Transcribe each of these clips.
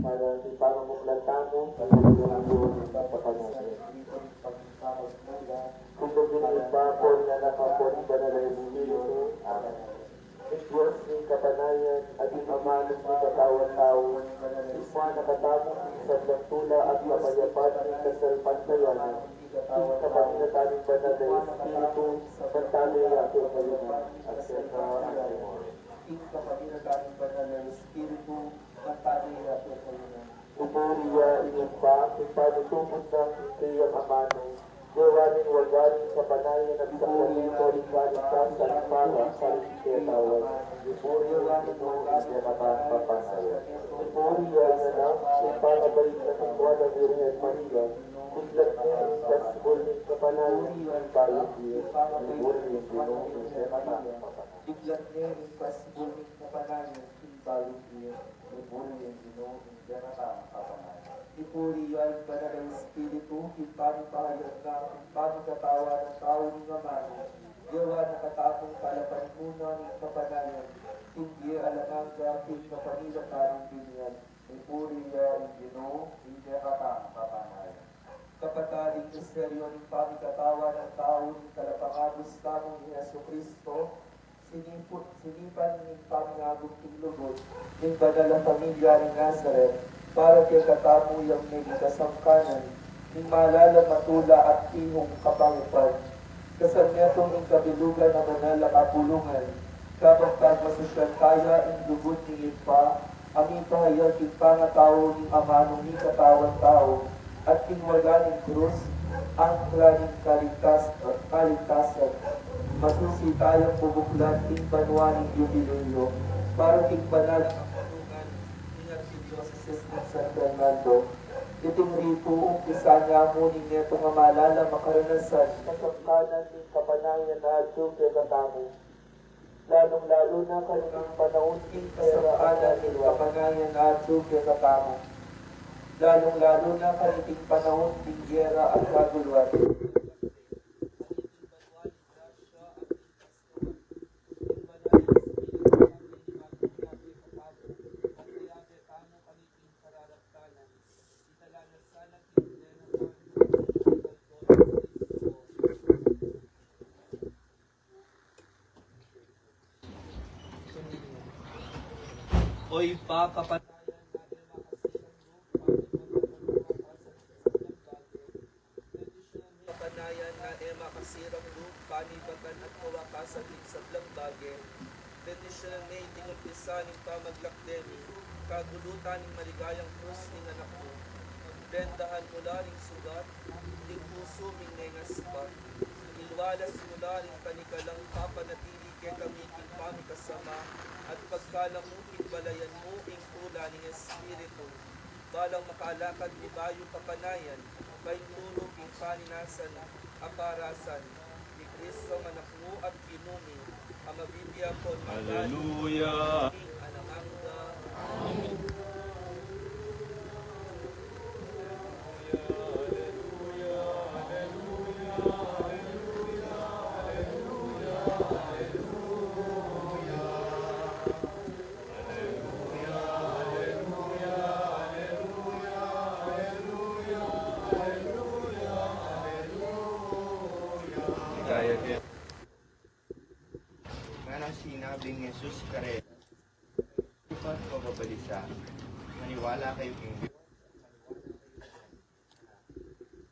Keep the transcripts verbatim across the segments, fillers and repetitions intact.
Para king pamamuklat tamu, king Espiritu ning Ibpa, Ibpa, Anak, Apo, ning Banal a Espiritu. Amen. Ing Dios ning kapanayan, at ing Ama ning katawan tau, ing Ibpa na katamu king sablang tula at kapayapan ning kasalpantayanan, king kapamilatan ning Banal a Espiritu, magpatuloy ya king kalunan, at seka at seka. King kapamilatan ning Banal a Espiritu, magpatuloy ya king kalunan. Pupuri ya ing Ibpa, king panutumbun na king keyang amanu, gewa ning waga ning kapanayan at sakramentu ning kaligtasan para karing kekatawan. Pupuri ya ing Ginu, ing kekatang kapanayan. Pupuri ya ing Anak, king pamabait na king Nuan a Birhen Maria, biglat ne ring pasbul ning kapanayan king bayu bie. Pupuri ing Ginu, ing kekatang kapanayan. Biglat ne ring pasbul ning kapanayan king bayu bie. Pupuri ing Ginu, ing kekatang kapanayan. Pupuri ya ing Banal a Espiritu, king pamipahayag na king pamikatawan ning tau ning amanu, gewa na katamu king palapan mu na ning kapanayan, king bie alang angga, king kapamilatan ning bie na yan. Pupuri ya ing Ginu, ing kekatang kapanayan. Kapatad, ing misteryu ning pamikatawan ning tau ning Talapangabus tamung i Jesucristo, sinipu-, sinipan ning pamangabus king lugud ning banal a pamilya ning Nazaret, para kekatamu yang meging kasangkanan ning malalam a tula at tihung kapahupan. Kasanmetung ning kabilugan a banal a kapulungan, kabang pagmasusyan taya ing lugud ning Ibpa, a mipahayag king pangatau ning amanung mikatawan tau, at king waga ning krus, angkla ning kaligtas-, kaligtasan. Masusi tayang bubuklat ing banua ning Jubileo, para king banal a kapulungan ning Arkidiosesis ning San Fernando. Iting ripu, umpisan ya mu ning neto nga malala makaranasan. Kasangkanan ning kapanayan a atyu kekatamu. Lalung-lalu na kaniting panaun ning kasangkanan ning kapanayan a atyu kekatamu. Lalung-lalu na kaniting panaun ning gera at kaguluhan. Oy, pakapanayan na e makasirang lub, pamibatan at kawapasan sa sablang bage. Bendisyonan me kapanayan na e makasirang lub, pamibatan at kawapasan sa sablang bage. Bendisyonan me iting umpisa ning pamaglakde mi, kagulutan ning maligayang krus ning Anak mu. Bendahan mu la ring sugat ning pusu ming mengaspa. Ilualas mu la ring panikalang papanatili kekami king pamikasama, at pagkalam mu king balayan mu ing tula ning Espiritu. Balang makalakad mi bayu kapanayan, paintulu king paninasan a parasan ni Kristo, Anak mu at Ginu mi, a mabibie ampon magari. Aleluya. King alang angga. Amen. Kaya ke. Nganang sinabi nang Jesus karela, "Di kayu magpabalisa, maniwala kayu king Dios, maniwala kayu king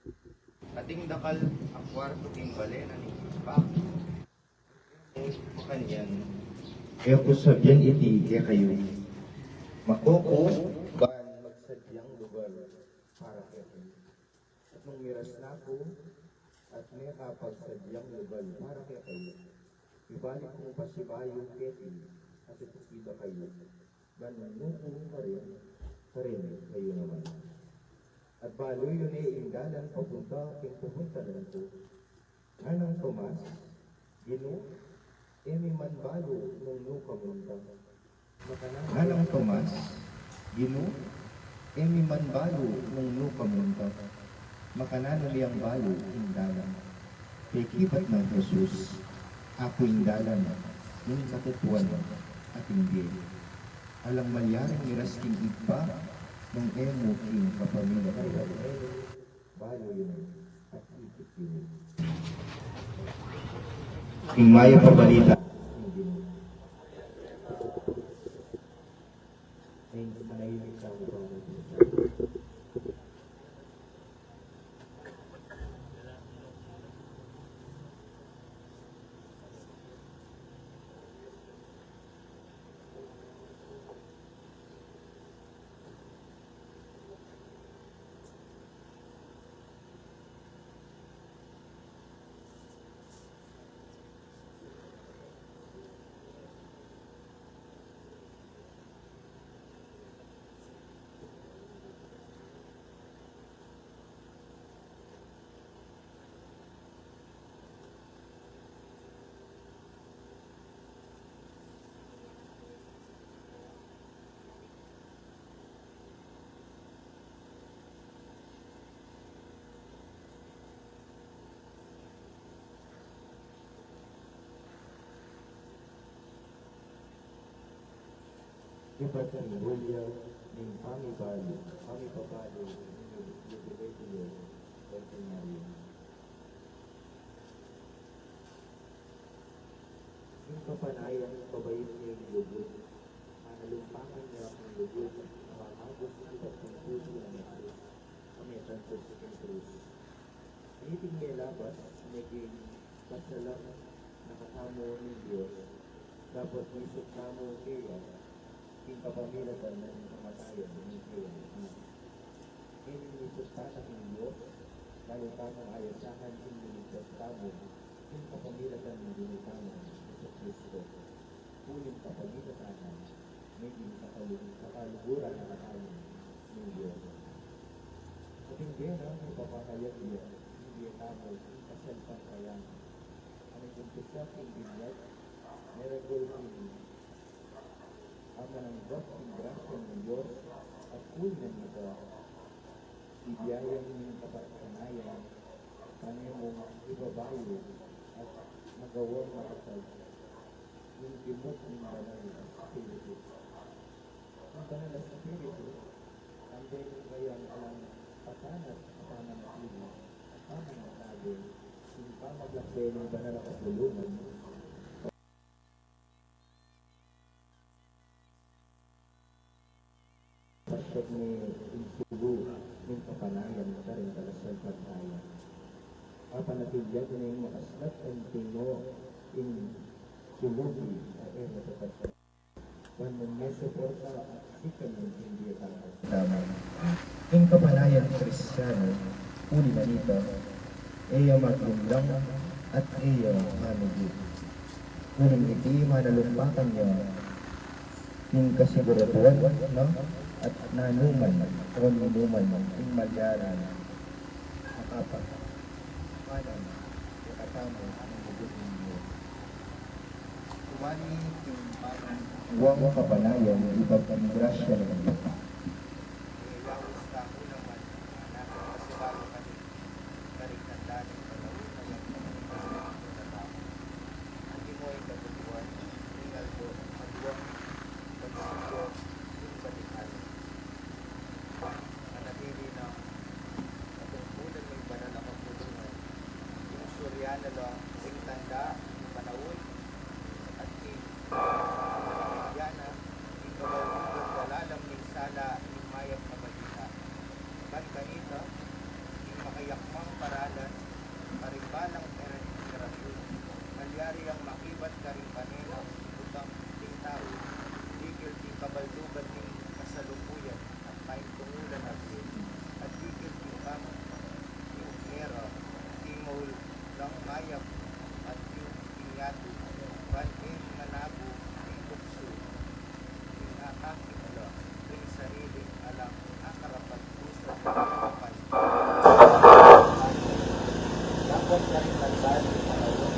anak." Ating dakal a kuartu king bale na ning ibpa. Makanyan, e ku sabian iti kekayu, makuku ban magsadyang lugar para kekayu. At nung miras na ku, at mekapagsadyang lugar para kekayu, ibalik kung pasibayu keti, at ipakita kayu, ban nung nuku karin, karin kayu naman. At balu yu ne ing dalan papunta king pupuntalan ku. Nganang Tomas, Ginu, e mi man balu nung nu ka munta. Nganang Tomas, Ginu, e mi man balu nung nu ka munta. Makananu mi yang balu ing dalan? Pekibat nang Jesus, "Aku ing dalan, ing katutuan, at ing bie. Alang malyaring miras king Ibpa, nung e mu king kapamilatan." Ing Mayap a Balita. Ibat ning Hulya ning pamibalu, pamibabalu ning Jubileo Centenario. Ing kapanayan babait ne ing lugud, manalumpangan ne ing lugud, a mamabus ibat ning pusu nang Jesus, a metantos king krus. Iting melabas, meging pasalam na katamu ning Dios, dapot misut tamu keya, king kapamilatan na ning kamatayan ning kayang Anak. Ining misut tana king Dios, lalu tamung ayasahan ing liligtas tamu, king kapamilatan ning Ginu tamung Jesucristo. Uling kapamilatan na, meging kakalu-, kakaluguran na katamu ning Dios. Regul kami, amananggap ing grasya ning Dios, at uli na nita, ing biyaya ning kapanayan, pane mung ibabayu at magawang matatag, ing kimot ning Banal a Espiritu. Ing Banal a Espiritu, ambe ning kayang alang patanat, pamanatili, at pamanatili, ing pamaglakbe ning banal a kabulungan, Pasyag ne ing sulu ning kapanayan karing kalasalpantayan. Papanatilian ne ing makaslat anti mo ing sulubi a e matatagpan. Ban mung e suporta at sikanan ing bie tamu. Tama. Ing kapanayan Kristiyanu, uli na nita, e ya maglinlang at e ya mamigi. Uling iti, manalumpakan ya ing kasiguraduan na at nanuman o ninuman ing malyaran makapagpanan kekatamu ing lugud ning Dios. Tuwani king pamumuang kapanayan, ibat ing grasya ning Dios. Iyaus tamu naman, anak, pasibayu kami karing tanda ning panaun a yang panaun na tamu. Antimo ing katutuan, ing aldo, aduang pagsugo, ing balikan. Manatili nang katungkulan ning banal a kabulungan. Ing suryan na la ing tanda ning panaun at ing yana ing kabaldugan dalalam ning sala ning mayap a balita. Ban kanita, ing makayakmang paralan karing balang henerasyon, malyari yang makibat karing pane nang butang king tau, dikil king kabaldugan ning kasalukuyan at paintungulan a bie, at dikil king pamung ning mera, king maulang mayap at king, king yatu, ban ing manabu ning tuksu, ing akakit la ring sariling alang akarapat-dusa ning kapan. Lapot na ring tanda ning panaun.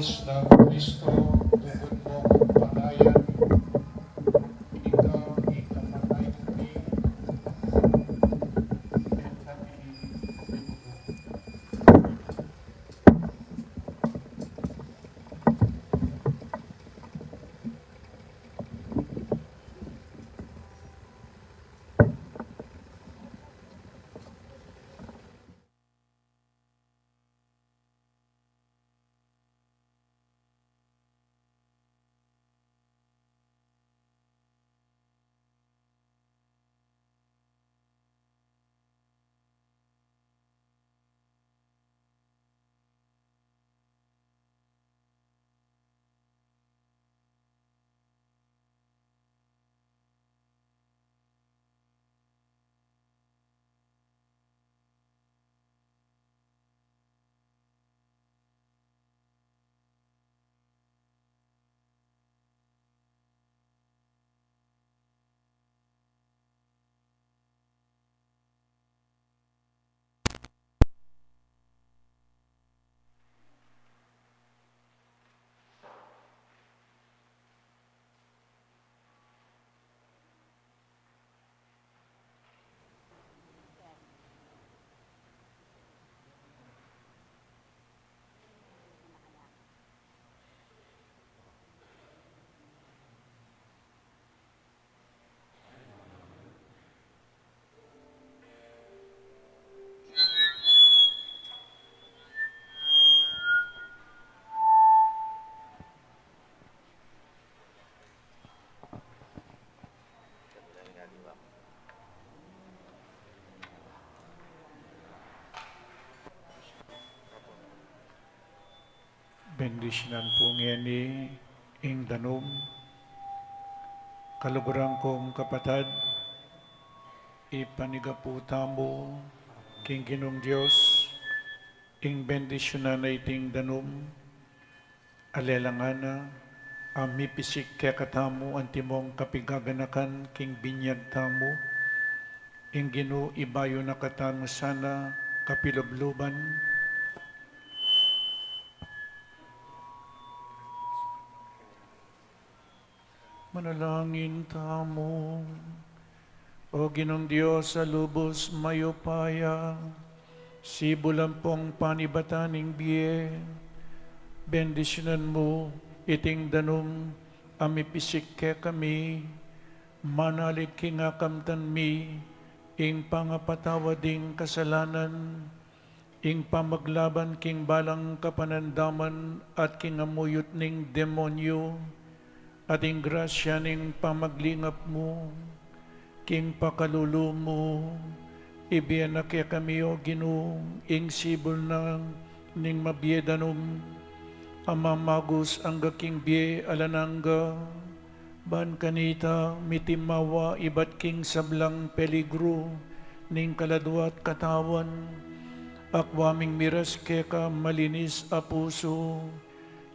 Kristo, tugon mung panayan, ika ing kapatay mi, ika mi. Bendisyunan pu ngeni ing danum. Kaluguran kung kapatad, ipanyawad tamu king Ginung Dios ing bendisyunan na iting danum. Alelangan na, a mipisik kekatamu antimong kapigaganakan king binyag tamu, ing Ginu ibayu na katamu sana kapilubluban. Manalangin tamu. O Ginung Dios a lubus mayupaya, sibul ampong panibatan ning bie, bendisyunan mu iting danum a mipisik kekami, manalit king akamtan mi ing pangapatawad ding kasalanan, ing pamaglaban king balang kapanandaman at king amuyut ning demonyu, at ing grasya ning pamaglingap mu king pakalulu mu. Ibie na kekami, o Ginu, ing sibul na ning mabie danum a mamagus angga king bie alang angga. Ban kanita mitimawa ibat king sablang peligru ning kaladua at katawan, akua ming miras keka malinis a pusu,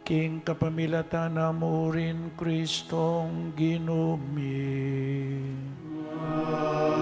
king kapamilatan na mu ring Kristong Ginu mi. Amen.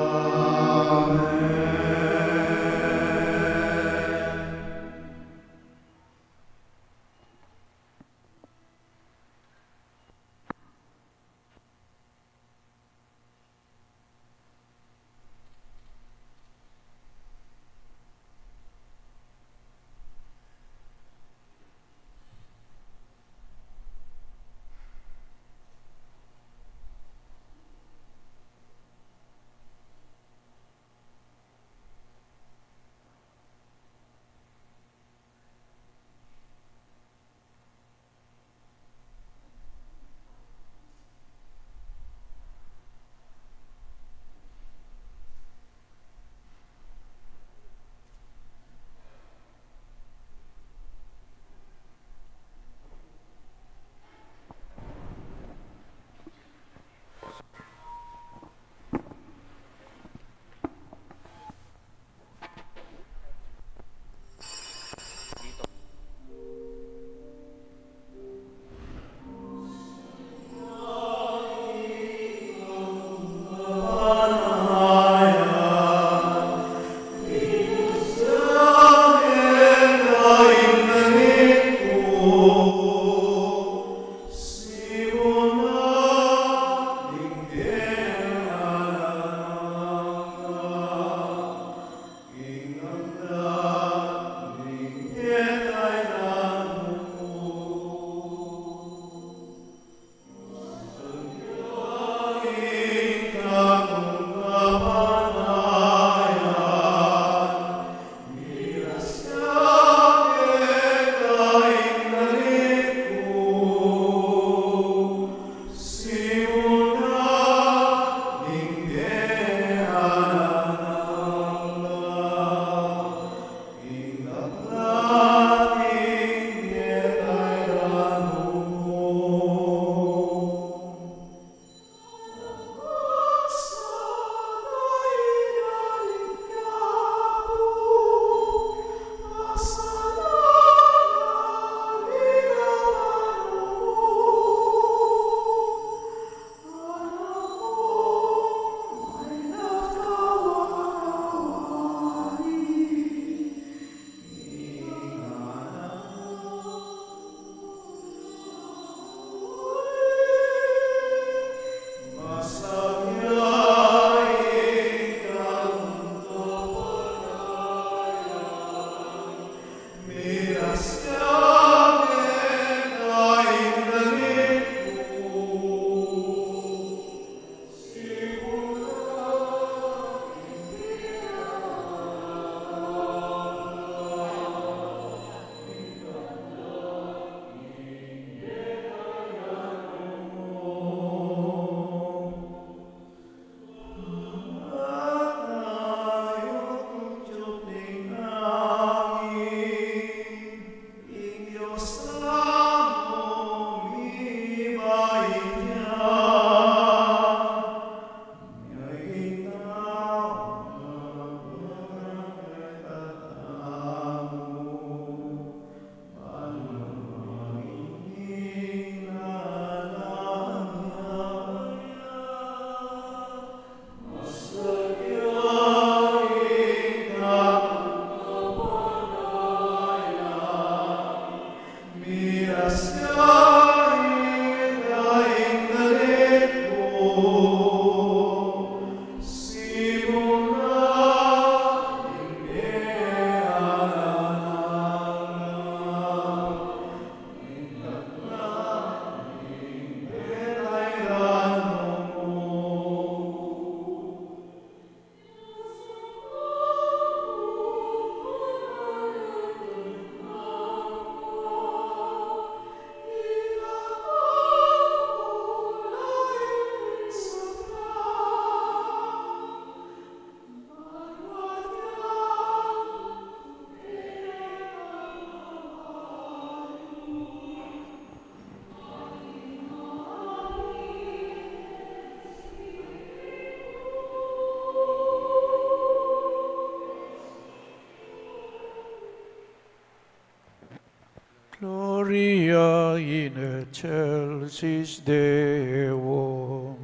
Excelsis Deum.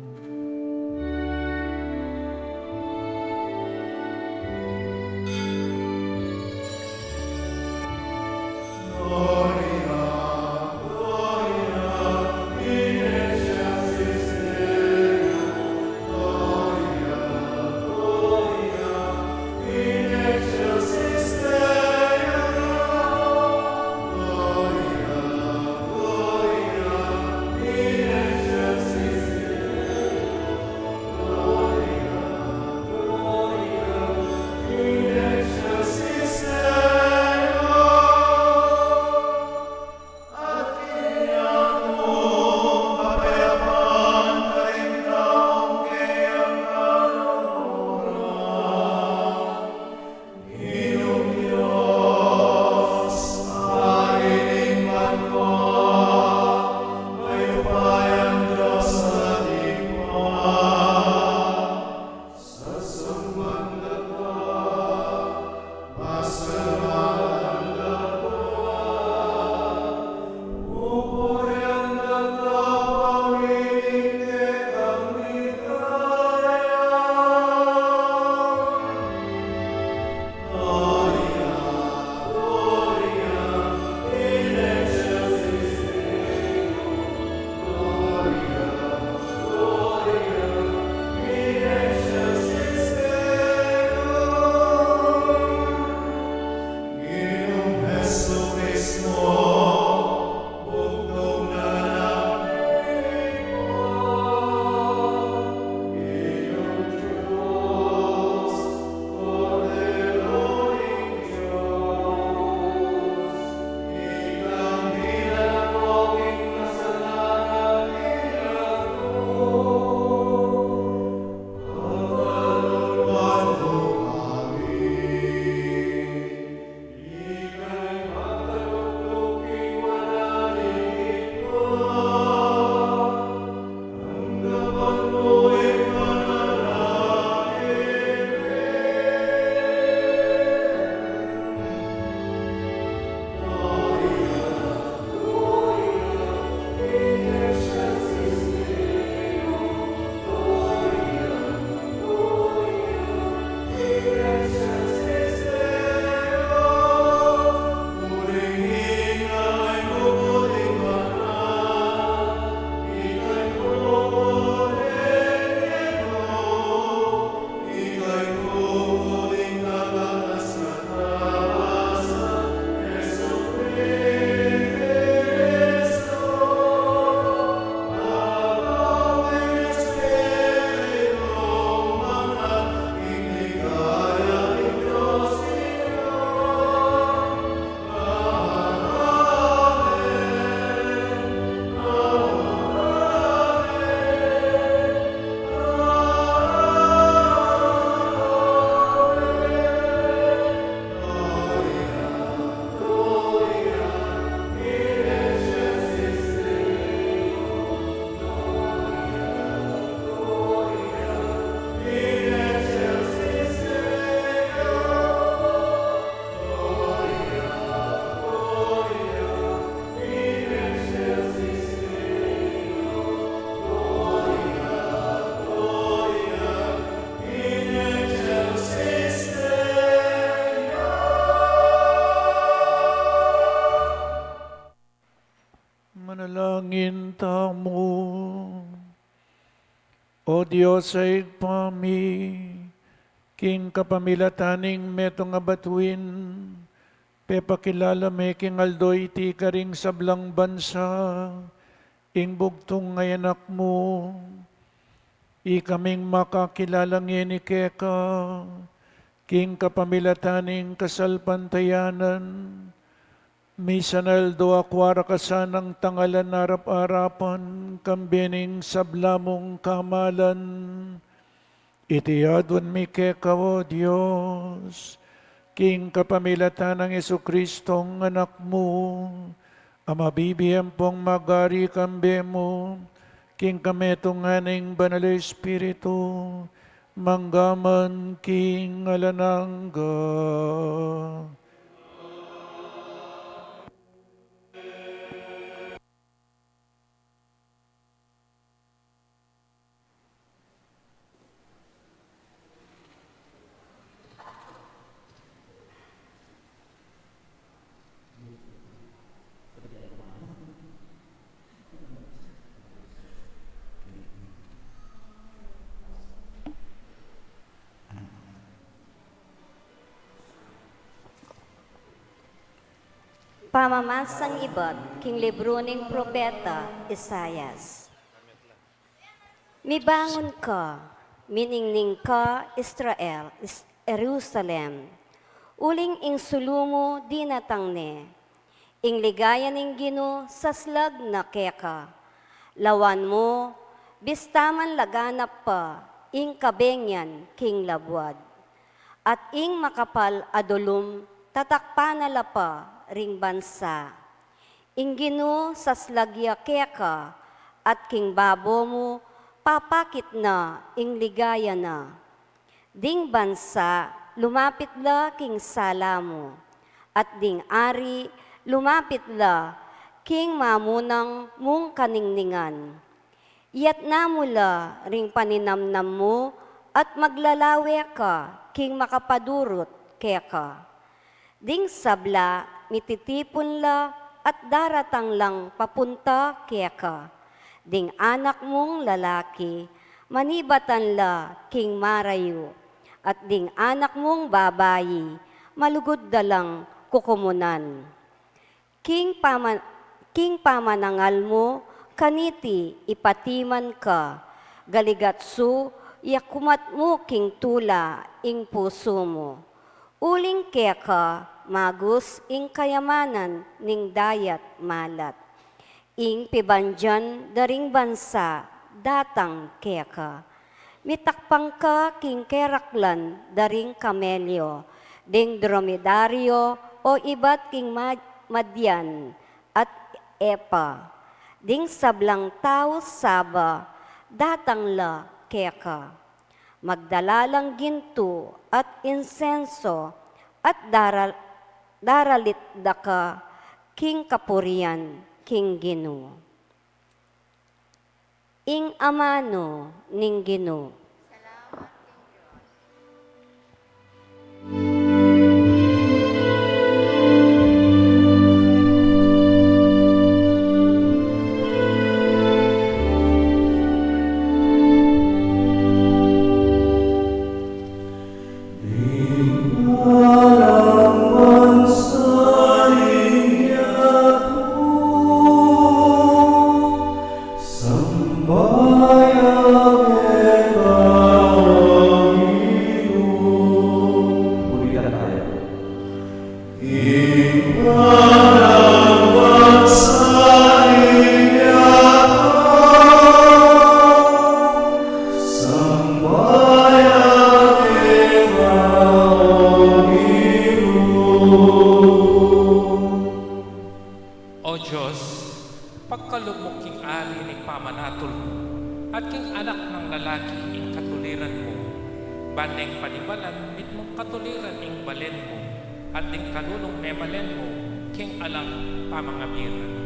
Manalangin tamu. O Dios a Ibpa mi, king kapamilatan ning metung a batuin, pepakilala me king aldo iti karing sablang bansa ing bugtung a Anak mu. Ikaming makakilala ngeni keka king kapamilatan ning kasalpantayanan, misan aldo akua ra ka sanang tangalan arap-arapan, kambe ning sabla mung kamalan. Iti adwan mi keka, O Dios, king kapamilatan nang Jesucristong Anak mu, a mabibie ampong magari kambe mu, king kametungan ning Banal a Espiritu, mangga man king alang angga. Pamamasang ibat king libru ning propeta Isaias. Mibangun ka, miningning ka, Israel, Is-, Jerusalem. Uling ing sulu mu dinatang ne, ing ligaya ning Ginu saslag na keka. Lawan mu, bista man laganap pa ing kabengian king labuad, at ing makapal a dulum tatakpan na la pa ring bansa. Ing Ginu saslag ya keka, at king babo mu papakit na ing ligaya na. Ding bansa lumapit la king sala mu, at ding ari lumapit la king mamunang mung kaningningan. Iyatas mu la ring paninamnam mu at maglalawe ka king makapadurut keka. Ding sabla mititipun la at daratang lang papunta keka. Ding anak mung lalaki manibatan la king marayu, at ding anak mung babai malugud da lang kukumunan. King pama-, king pamanangal mu kaniti ipatiman ka, galigatsu, yakumat mu king tula ing pusu mu. Uling keka magus ing kayamanan ning dayat malat. Ing pibandian da ring bansa datang keka. Mitakpan ka king keraklan da ring kamelyo, ding dromedaryo o ibat king mad-, madyan at Efa. Ding sablang tau Saba datang la keka. Magdala lang gintu at insenso at daral-, daralit da ka king kapurian king Ginu. Ing amanu ning Ginu. O Dios, pagkalub mu king ari ing pamanatul mu, at king anak nang lalaki ing katuliran mu. Ban deng panibalan mitmung katuliran ing balen mu, at ding kalulung memalen mu king alang pamangabiran.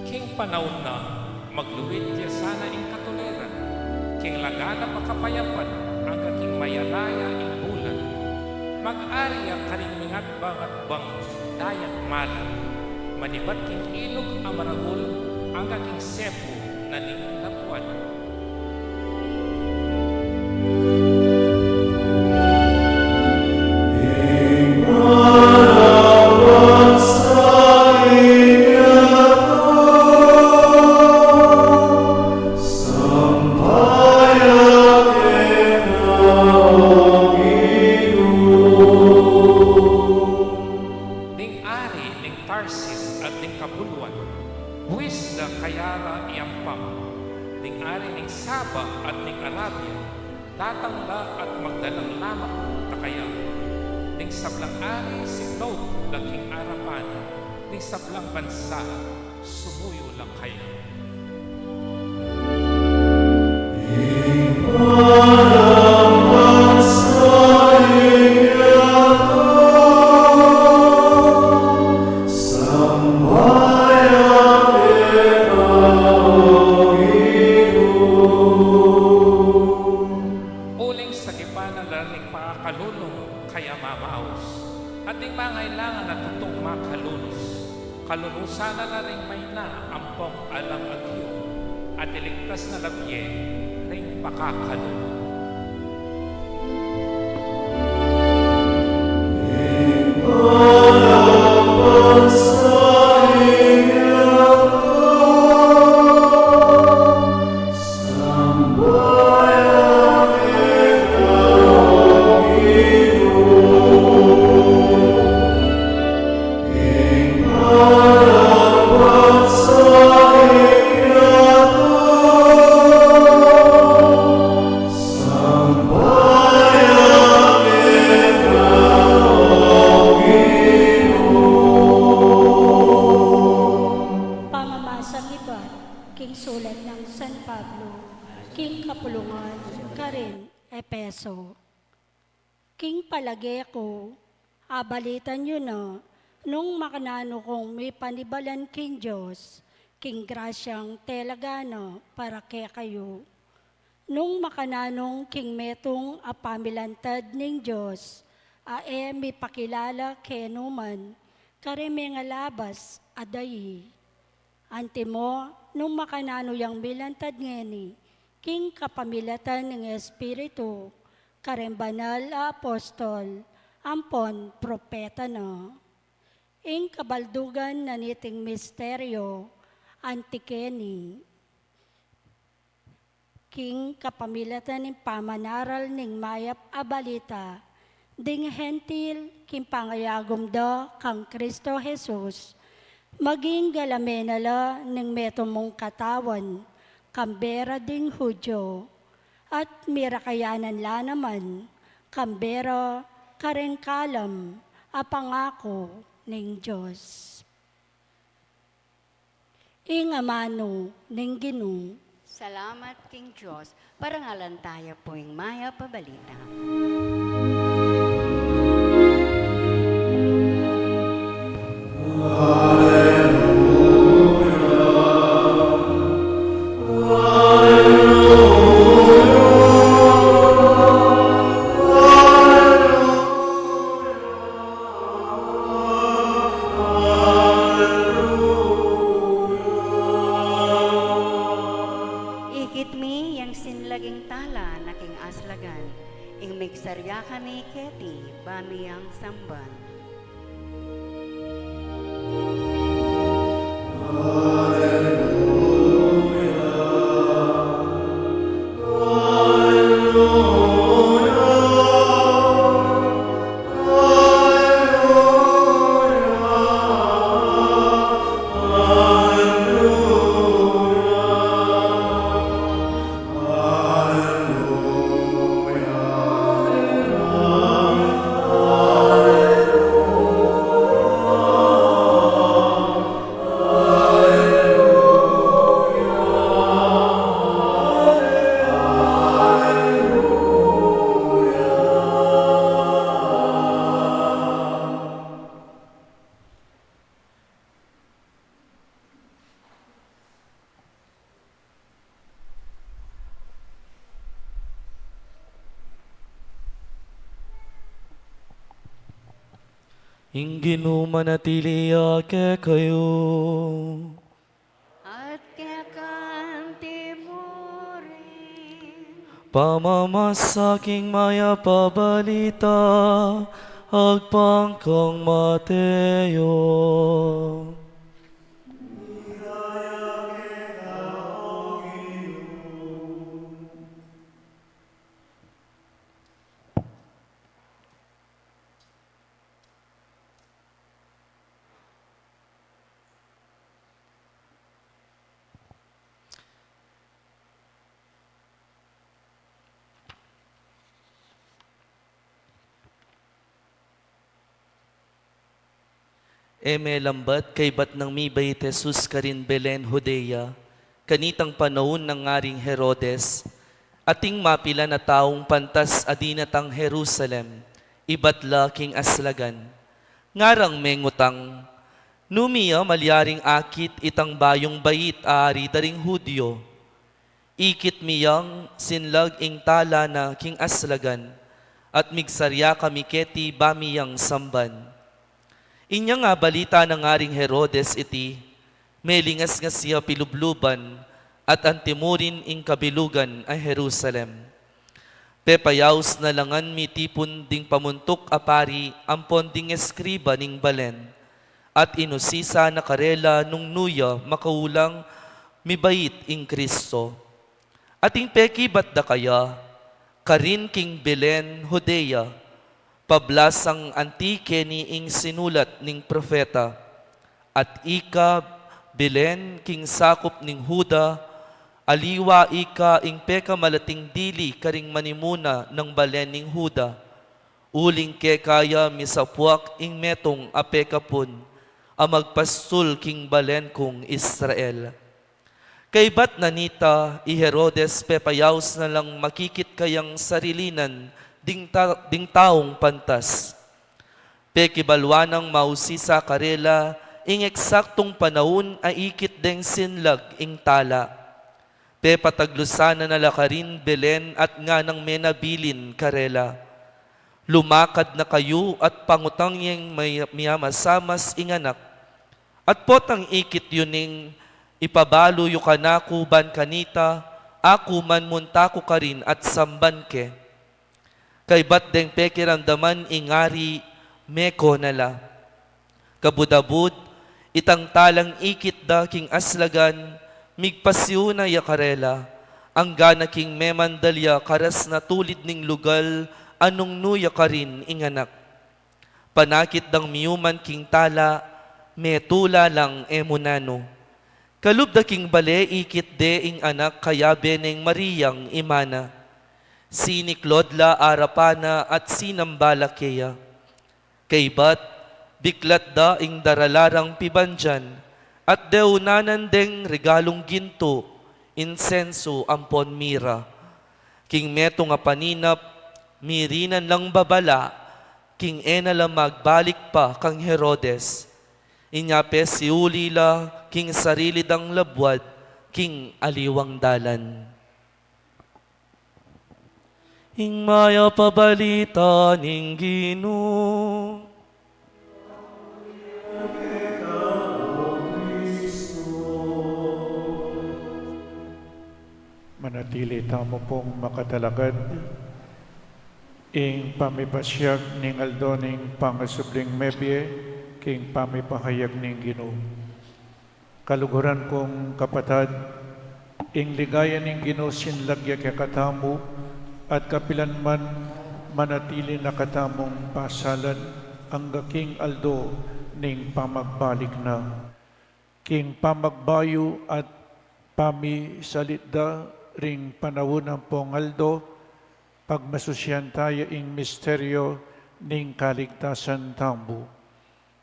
King panaun na, magluid ya sana ing katuliran, king laganap a kapayapan, angga king mayalaya ing bulan. Mag-ari ya karing mingatbang-atbang dayat malat, manibat king ilug a maragul, angga king sepu na ning labuad. Ding ari ning Tarsis at ning kabuluan, buis da kaya ra iyampang. Ding ari ning Saba at ning Arabia, datang la at magdalang lamak ta kaya. Ding sablang ari siklaud la king arapan na, ding sablang bansa sumuyu la kaya. Uli Kalunusan na la ring mayna ampong alang agyu, at iligtas na la bie ring pakakalulu. Pamamasang ibat king sulat nang San Pablo king kapulungan karin Efeso. King palage ku, abalitan yu na nung makananu kung mipanibalan king Dios, king grasyang tela gana para kekayu. Nung makananu king metung a pamilantad ning Dios, a e mipakilala kenu man, karing mengalabas a dayi. Antimo, nung makananu yang milantad ngeni, king kapamilatan ning Espiritu, karing banal a apostol, ampon propeta na. Ing kabaldugan na niting misteryo, anti keni. King kapamilatan ning pamanaral ning mayap a balita, ding Hentil, king pangayagum da kang Kristo Jesus, maging galame na la ning metung mung katawan, kambera ding Judio, at mirakayanan la naman, kambera kareng kalam a pangaku ning Dios. Ing amanu ning Ginu. Salamat king Dios. Parangalan taya pu ing mayap a balita. Ikit mi yang sinlaging tala na king aslagan, ing migsarya kami keti ba mi yang samban. Ing Ginu manatili ya kekayu. At keka mu rin. Pamamasa king mayap a balita agpang kang Mateo. E melambat kaybat nang mibait Jesus karin Belen, Judea, kanitang panaun nang Aring Herodes, ating mapilan a taung pantas a dinatang Jerusalem, ibat la king aslagan. Ngarang mengutang, "Nu mi ya malyaring akit itang bayung bait a ari da ring Judio?" Ikit mi yang sinlag ing tala na king aslagan, at migsarya kami keti ba mi yang samban. Inya nga balita na ngaring Herodes iti, melingasngas ya pilubluban at antimurin ing kabilugan a Jerusalem. Pepayaus na la ngan mitipun ding pamuntuk a pari ampon ding eskriba ning balen, at inusisa na karela nung nu ya makaulang mibait ing Kristo. At ing pekibat da kaya, karin king Belen, Judea, pablasang anti keni ing sinulat ning propeta. At ika, Belen, king sakup ning Juda, aliwa ika ing pekamalating dili karing manimuna nang balen ning Juda, uling keka ya misapuak ing metung a pekapun a magpastul king balen kung Israel. Kaybat na nita, i Herodes pepayaus na lang makikit kayang sarilinan ding ta-, ding taung pantas. Pekibalwa nang mausisa karela ing eksaktung panaun a ikit deng sinlag ing tala. Pepataglusan na na la karin Belen at nganang menabilin karela, "Lumakad na kayu at pangutang yeng may-, miyamasamas ing anak. At potang ikit yu ning ipabalu yu kanaku ban kanita, aku man munta ku karin at samban ke." Kaybat deng pekiramdaman ing ari, meko na la. Kabud-abud, itang talang ikit da king aslagan, migpasiuna ya karela, anggana king memandal ya karas na tulid ning lugal a nung nu ya karin ing anak. Panakit dang miyuman king tala, metula lang e mu nanu. Kalub da king bale ikit de ing anak kayabe neng Mariang ima na. Siniklod la arapan na at sinamba la keya. Kaybat, biklat da ing darala rang pibandian, at deunanan deng regalung gintu, insensu ampon mira. King metung a paninap, mirinan lang babala, king e na la magbalik pa kang Herodes. Inya pesiuli la king sarili dang labuad, king aliwang dalan. Ing mayap a balita ning Ginu. Manatili tamu pung makatalakad. Ing pamipasiag ning aldo ning pangasubling mebie, king pamipahayag ning Ginu. Kaluguran kung kapatad, ing ligaya ning Ginu sinlag ya kekatamu, at kapilan man manatili na katamung pasalan, angga king aldo ning pamagbalik na. King pamagbayu at pamisalit da ring panaun ampong aldo, pagmasusian taya ing misteryo ning kaligtasan tamu.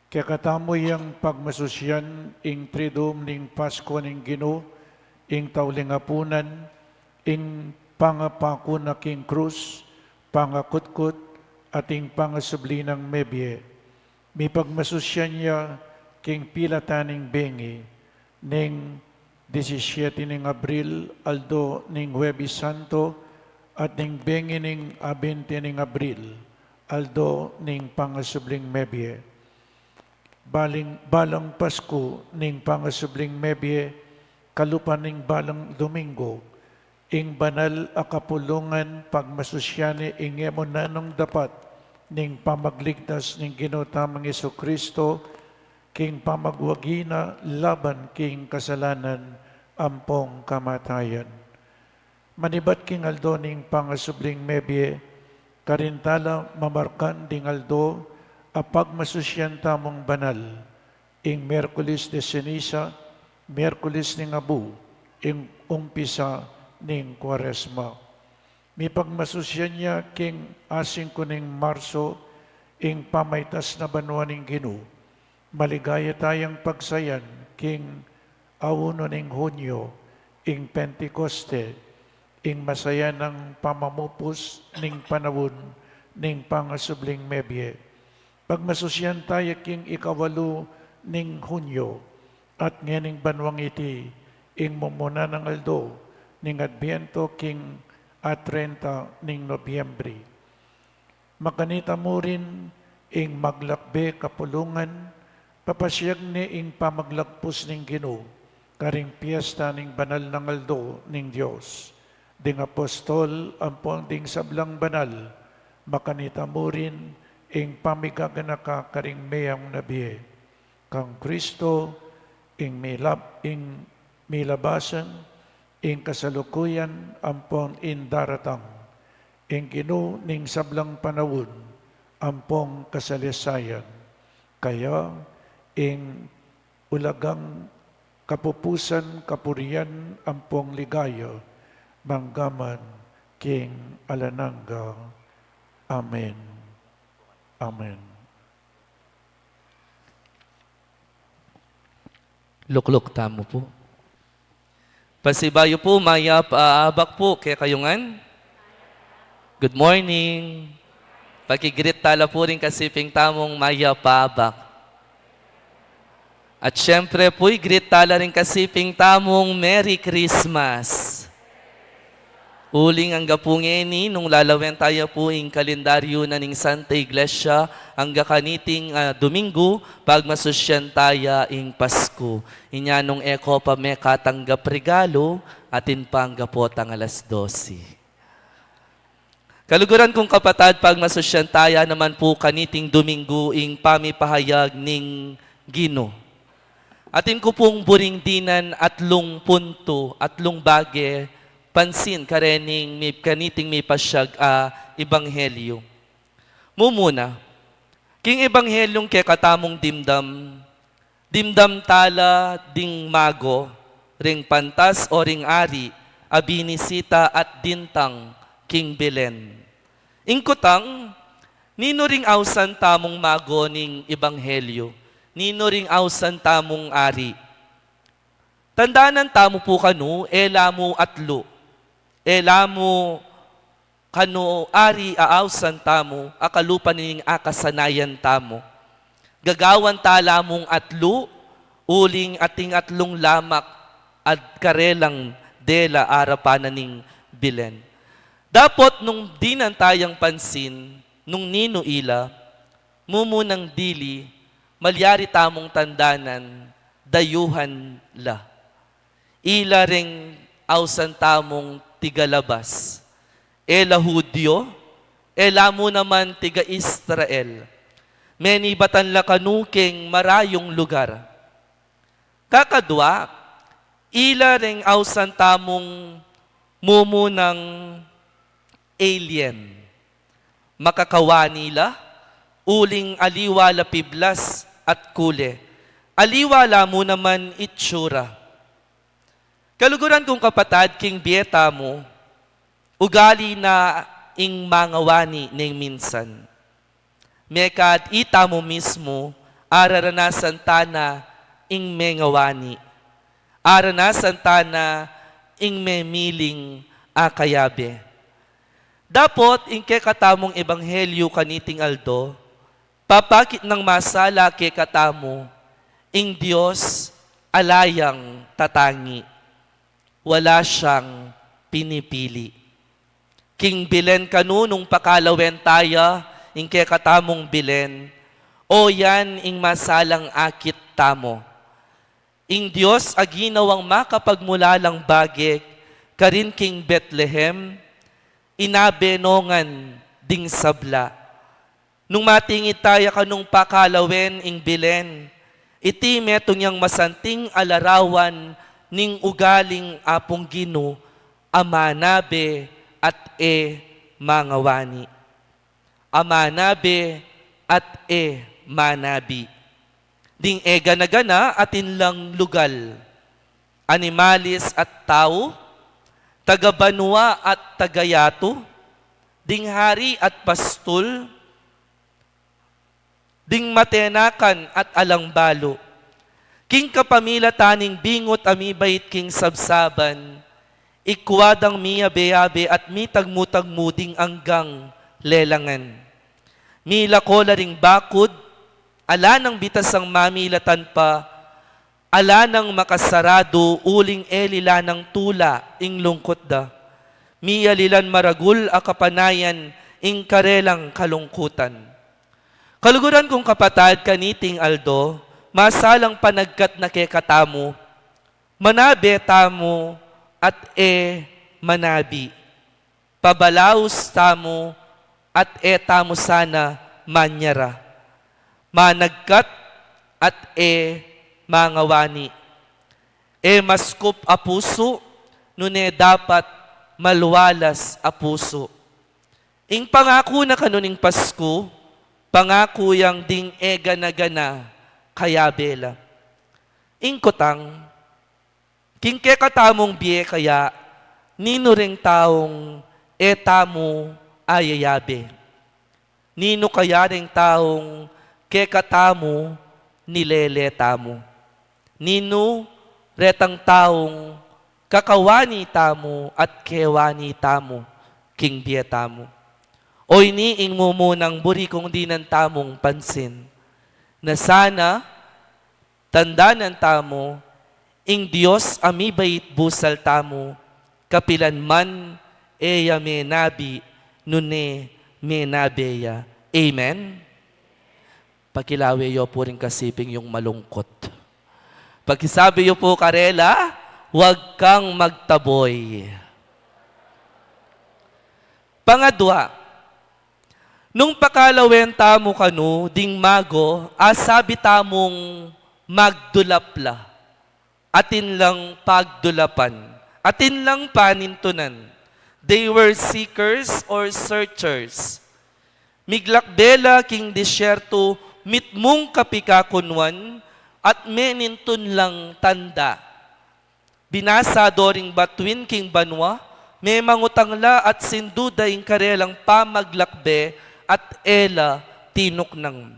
Kekatamu yang pagmasusian ing Triduum ning Paskua ning Ginu, ing tauling apunan, ing pangapaku na king krus, pangakutkut, at ing pangasubli nang mebie. Mipagmasusian ya king pilatan ning bengi, ning disisiete ning Abril, aldo ning Huwebes Santo, at ning bengi ning abente ning Abril, aldo ning pangasubling mebie. Baling, balang Pasku ning pangasubling mebie, kalupa ning balang Domingo, ing banal a kapulungan pagmasusian ne ing e mu nanung dapat ning pamagligtas ning Ginu tamung Jesucristo, king pamagwagi na laban king kasalanan ampong kamatayan. Manibat king aldo ning pangasubling mebie, karin tala mamarkan ding aldo a pagmasusian tamung banal, ing Miyerkules de Ceniza, Miyerkules ning Abu, ing umpisa ning Kuaresma. Mipagmasusian ya king asingku ning Marso, ing pamaitas na banua ning Ginu. Maligaya tayang pagsayan king aunu ning Hunyo, ing Pentekoste, ing masayanang pamamupus ning panaun ning pangasubling mebie. Pagmasusian taya king ikawalu ning Hunyo, at ngening banuang iti, ing mumuna nang aldo ning Adbiento king atrenta ning Nobyembre. Makanita mu rin ing maglakbe kapulungan, Papasiag ne ing pamaglagpus ning Ginu karing piesta ning banal nang aldo ning Dios. Ding apostol ampong ding sablang banal, makanita mu rin ing pamigaganaka karing meang na bie. Kang Kristo, ing milab-, ing milabasan, ing kasalukuyan, ampong ing daratang, ing Ginu ning sablang panaun, ampong kasalesayan. Kaya, ing ulagang kapupusan, kapurian, ampong ligaya, manggaman king alang angga. Amen. Amen. Lukluk tamu pu. Pasibayu pu, mayap a abak pu kekayu ngan. Good morning. Paki-greet tala pu ring kasiping tamung mayap a abak. At syempre pu, i-greet tala ring kasiping tamung Merry Christmas. Uling angga pu ngeni, nung lalawen taya pu ing kalendaryu na ning Santa Iglesia, angga kaniting, ah, Domingo, pagmasusyan taya ing Pasku. Inya nung e ko pa mekatanggap regalo, atin pa angga potang alas dose. Kaluguran kung kapatad, pagmasusyan taya naman pu kaniting Domingo ing pamipahayag ning Ginu. Atin ku pung buring dinan atlung puntu, atlung bage, pansin karening mi-, kaniting mipasyag a ebanghelyo. Mumuna, king ebanghelyung kekatamung dimdam, dimdam tala ding mago, ring pantas o ring ari, a binisita at dintang king Belen. Ing kutang, ninu ring ausan tamung mago ning ebanghelyo? Ninu ring ausan tamung ari? Tandanan tamu pu kanu, e la mu atlu. E la mu kanu ari a ausan tamu, a kalupa ning akasanayan tamu. Gagawan tala mung atlu, uling ating atlung lamak at karelang dela arapan na ning Belen. Dapot nung dinan tayang pansin, nung ninu ila, mumunang dili, malyari tamung tandanan, dayuhan la. Ila ring ausan tamung tigalabas. E la Judio, e la mu naman tiga-Israel. Menibatan la kanu king marayung lugar. Kakadwa, ila ring ausan tamung mumunang alien. Makakawani la, uling aliwa la piblas at kule. Aliwa la mu naman itsura. Kaluguran kung kapatad, king bie tamu, ugali na ing mangawani ning minsan. Mekad itamu mismu, araranasan tana ing mengawani. Aranasan tana ing memiling akayabe. Dapot ing kekatamung ebanghelyo kaniting aldo, papakit nang masala kekatamu, ing Dios ala yang tatangi. Wala siyang pinipili. King Belen kanu nung pakalawen taya, ing kekatamung Belen, o yan ing masalang akit tamu. Ing Dios a ginawang makapagmulalang bage, karin king Betlehem, inabe no ngan ding sabla. Nung matingid taya kanung pakalawen ing Belen, iti metung yang masanting a larawan ning ugaling Apung Ginu, a manabe at e mangawani. A manabe at e manabi. Ding e gana-gana atin lang lugal, animalis at tau, taga-banua at taga-yatu, ding hari at pastul, ding matenakan at alang balu. King kapamilatan ning bingut a mibait king sabsaban, ikwa dang miyabe-yabe at mitagmu-tagmu ding anggang lelangan. Milako la ring bakud, ala nang bitasang mamilatan pa, ala nang makasaradu uling e lila nang tula ing lungkut da. Miyalilan maragul a kapanayan ing karelang kalungkutan. Kaluguran kung kapatad, kaniting aldo, Masalang panagkat na kekatamu, manabe tamu at e manabi. Pabalaus tamu at e tamu sana manyara. Managkat at e mangawani. E maskup a pusu, nune dapat malwalas a pusu. Ing pangaku na kanu ning Pasku, pangaku yang ding e gana-gana kayabe la. Ing kutang, king kekatamung bie kaya, ninu ring taung e tamu ayayabe? Ninu kaya ring taung kekatamu nilele tamu? Ninu retang taung kakawani tamu at kewani tamu king bie tamu? O ini ing mumunang buri kung dinan tamung pansin, na sana tandanan tamu, ing Dios a mibait busal tamu, kapilan man e ya menabi, nune menabe ya. Amen? Pakilawe yu pu ring kasiping yung malungkut. Pakisabi yu pu karela, "Huwag kang magtaboy." Pangadwa, nung pakalawen tamu kanu ding mago, asabi tamung magdulap la. Atin lang pagdulapan. Atin lang panintunan. They were seekers or searchers. Miglakbe la king disyerto mitmung kapikakunwan at menintun lang tanda. Binasa do ring batuin king banua, memangutang la at sinduda ing karelang pamaglakbe at e la tinuknang.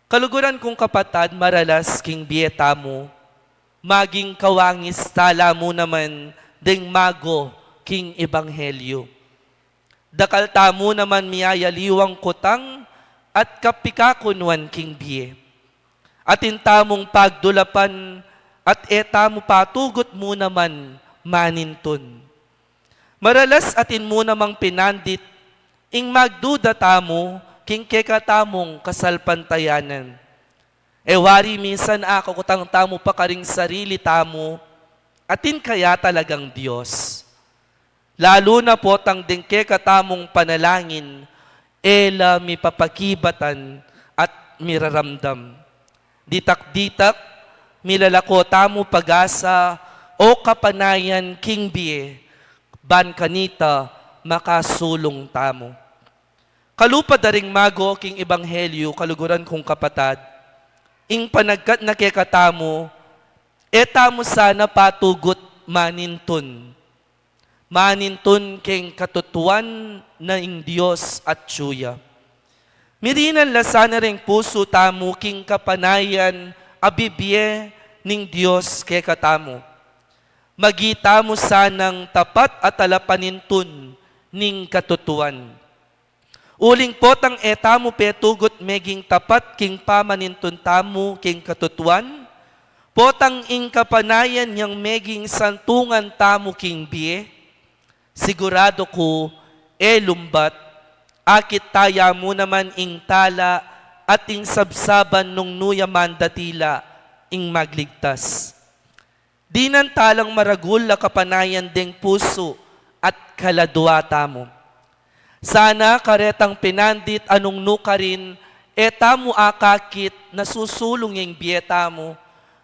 Kaluguran kung kapatad, maralas king bie tamu, maging kawangis tala mu naman deng mago king ebanghelyo. Dakal tamu naman miyayaliwang kutang at kapikakunwan king bie. Atin tamung pagdulapan at e tamu patugut mu naman manintun. Maralas atin mu namang pinandit ing magduda tamu king kekatamung kasalpantayanan. E wari minsan akakutang tamu pa karing sarili tamu, atin kaya talagang Dios? Lalu na potang deng kekatamung panalangin, e la mipapakibatan at miraramdam. Ditak-ditak, milalako tamu pag-asa o kapanayan king bie, ban kanita makasulung tamu. Kalupa da ring mago king ebanghelyo, kaluguran kung kapatad, ing panagkat na kekatamu, e tamu sana patugut manintun. Manintun king katutuan na ing Dios atyu ya. Mirinan la sana ring pusu tamu king kapanayan a bibie ning Dios kekatamu. Magi tamu sanang tapat a talapanintun ning katutuan. Uling potang e tamu petugut meging tapat king pamanintun tamu king katutuan, potang ing kapanayan yang meging santungan tamu king bie, sigurado ku, e lumbat, akit taya mu naman ing tala at ing sabsaban nung nu ya man datila ing magligtas. Dinan talang maragul a kapanayan deng pusu at kaladua tamu. Sana karetang pinandit a nung nu karin e tamu akakit na susulung ing bie tamu,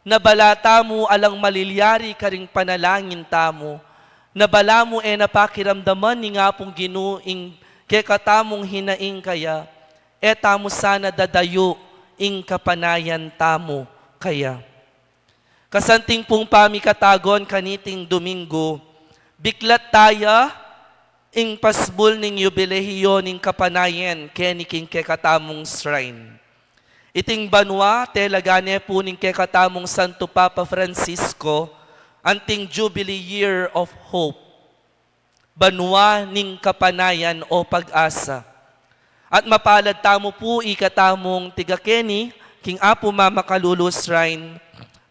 na bala tamu alang malilyari karing panalangin tamu, na bala mu e na pakiramdaman ning Apung Ginu ing kekatamung hinaing kaya, e tamu sana dadayu ing kapanayan tamu kaya. Kasanting pung pamikatagun kaniting Domingo, biklat taya ing pasbul ning yubileyo ning kapanayan keni king kekatamung shrine. Iting banua, telaga ne pu ning kekatamung Santo Papa Francisco, anting Jubilee Year of Hope. Banua ning kapanayan o pag-asa. At mapalad tamu pu ikatamung tiga keni king Apu Mamakalulu Shrine,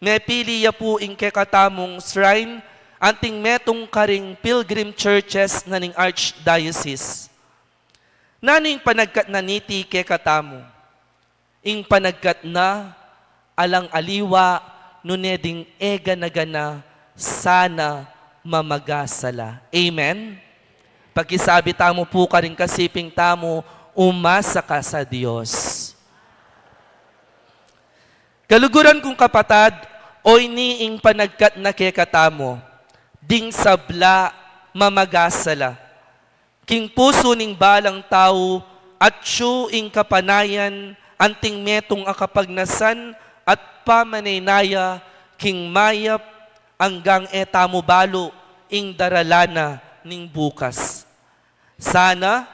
mepili ya pu ing kekatamung shrine anting metung karing pilgrim churches na ning Archdiocese. Nanu ing panagkat na niti kekatamu? Ing panagkat na, alang aliwa, nune ding e gana-gana, sana mamagasala. Amen? Pakisabi tamu pu karing kasiping tamu, umasa ka sa Dios. Kaluguran kung kapatad, o ini ing panagkat na kekatamu, ding sabla mamagasala. King pusu ning balang tau, atyu ing kapanayan, anting metung a kapagnasan at pamaneynaya, king mayap, anggang e tamu balu ing darala na ning bukas. Sana,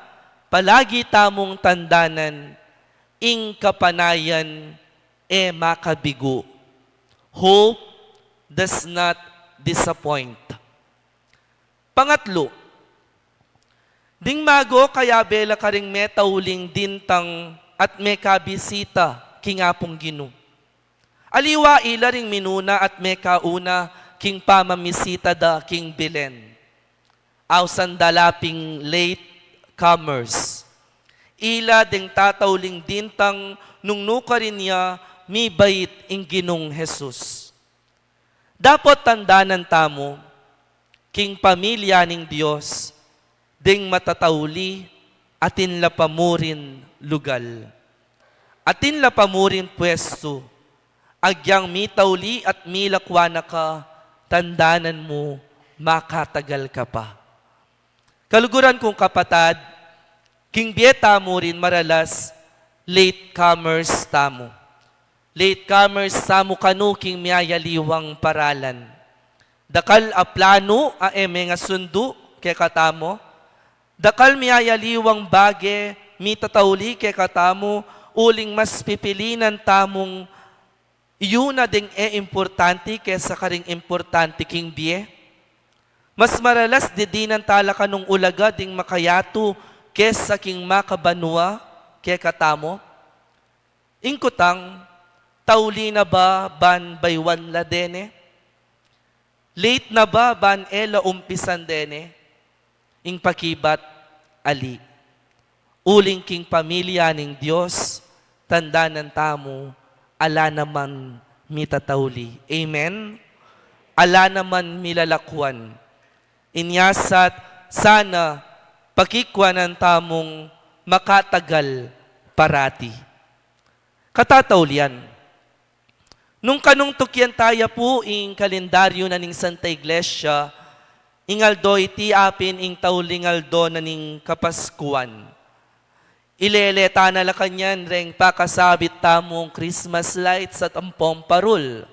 palagi tamung tandanan, ing kapanayan e makabigu. Hope does not disappoint. Pangatlu, ding mago kayabe la karing metauling dintang at mekabisita king Apung Ginu. Aliwa ila ring minuna at mekauna king pamamisita da king Belen. Ausan da la ping late comers. Ila deng tatauling dintang nung nukarin ya mibait ing Ginung Jesus. Dapot tandanan tamu, king pamilya ning Dios, deng matatauli, atin la pa murin lugal. Atin la pa murin puestu, agyang mitauli at milakwa na ka, tandanan mu, makatagal ka pa. Kaluguran kung kapatad, king bie tamu rin maralas, late comers tamu. Late comers tamu kanu king miyayaliwang paralan. Dakal a planu a e mengasundu kekatamu. Dakal miyayaliwang bage mitatauli kekatamu, uling mas pipilinan tamung yu na ding e importante kesa karing importante king bie. Mas maralas didinan tala kanung ulaga ding makayatu kesa king makabanua kekatamu. Ing kutang, tauli na ba ban baywan la dene? Late na ba ban e la umpisan dene? Ing pakibat, ali. Uling king pamilya ning Dios, tandanan tamu, ala naman mitatauli. Amen? Ala naman milalakwan. Inya sat, sana pakikwanan tamung makatagal parati. Katataulian. Nung kanung tukyan taya pu ing kalendaryo na ning Santa Iglesia, ing aldo iti apin ing tauling aldo na ning Kapaskuan. Ilele ta na la kanyan reng pakasabit tamung Christmas lights at ampong parul.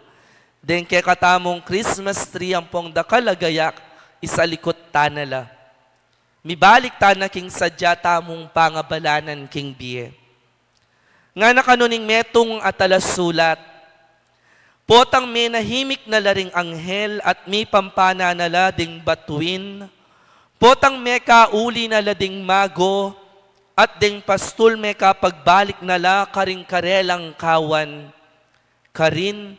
Deng kekatamung Christmas tree ampong dakal a gayak, isalikut ta na la. Mibalik ta na king sadya tamung pangabalanan king bie. Ngana kanu ning metung a talasulat, potang menahimik na la ring anghel at mipampana na la ding batuin, potang mekauli na la ding mago, at ding pastul mekapagbalik na la karing karelang kawan, karin,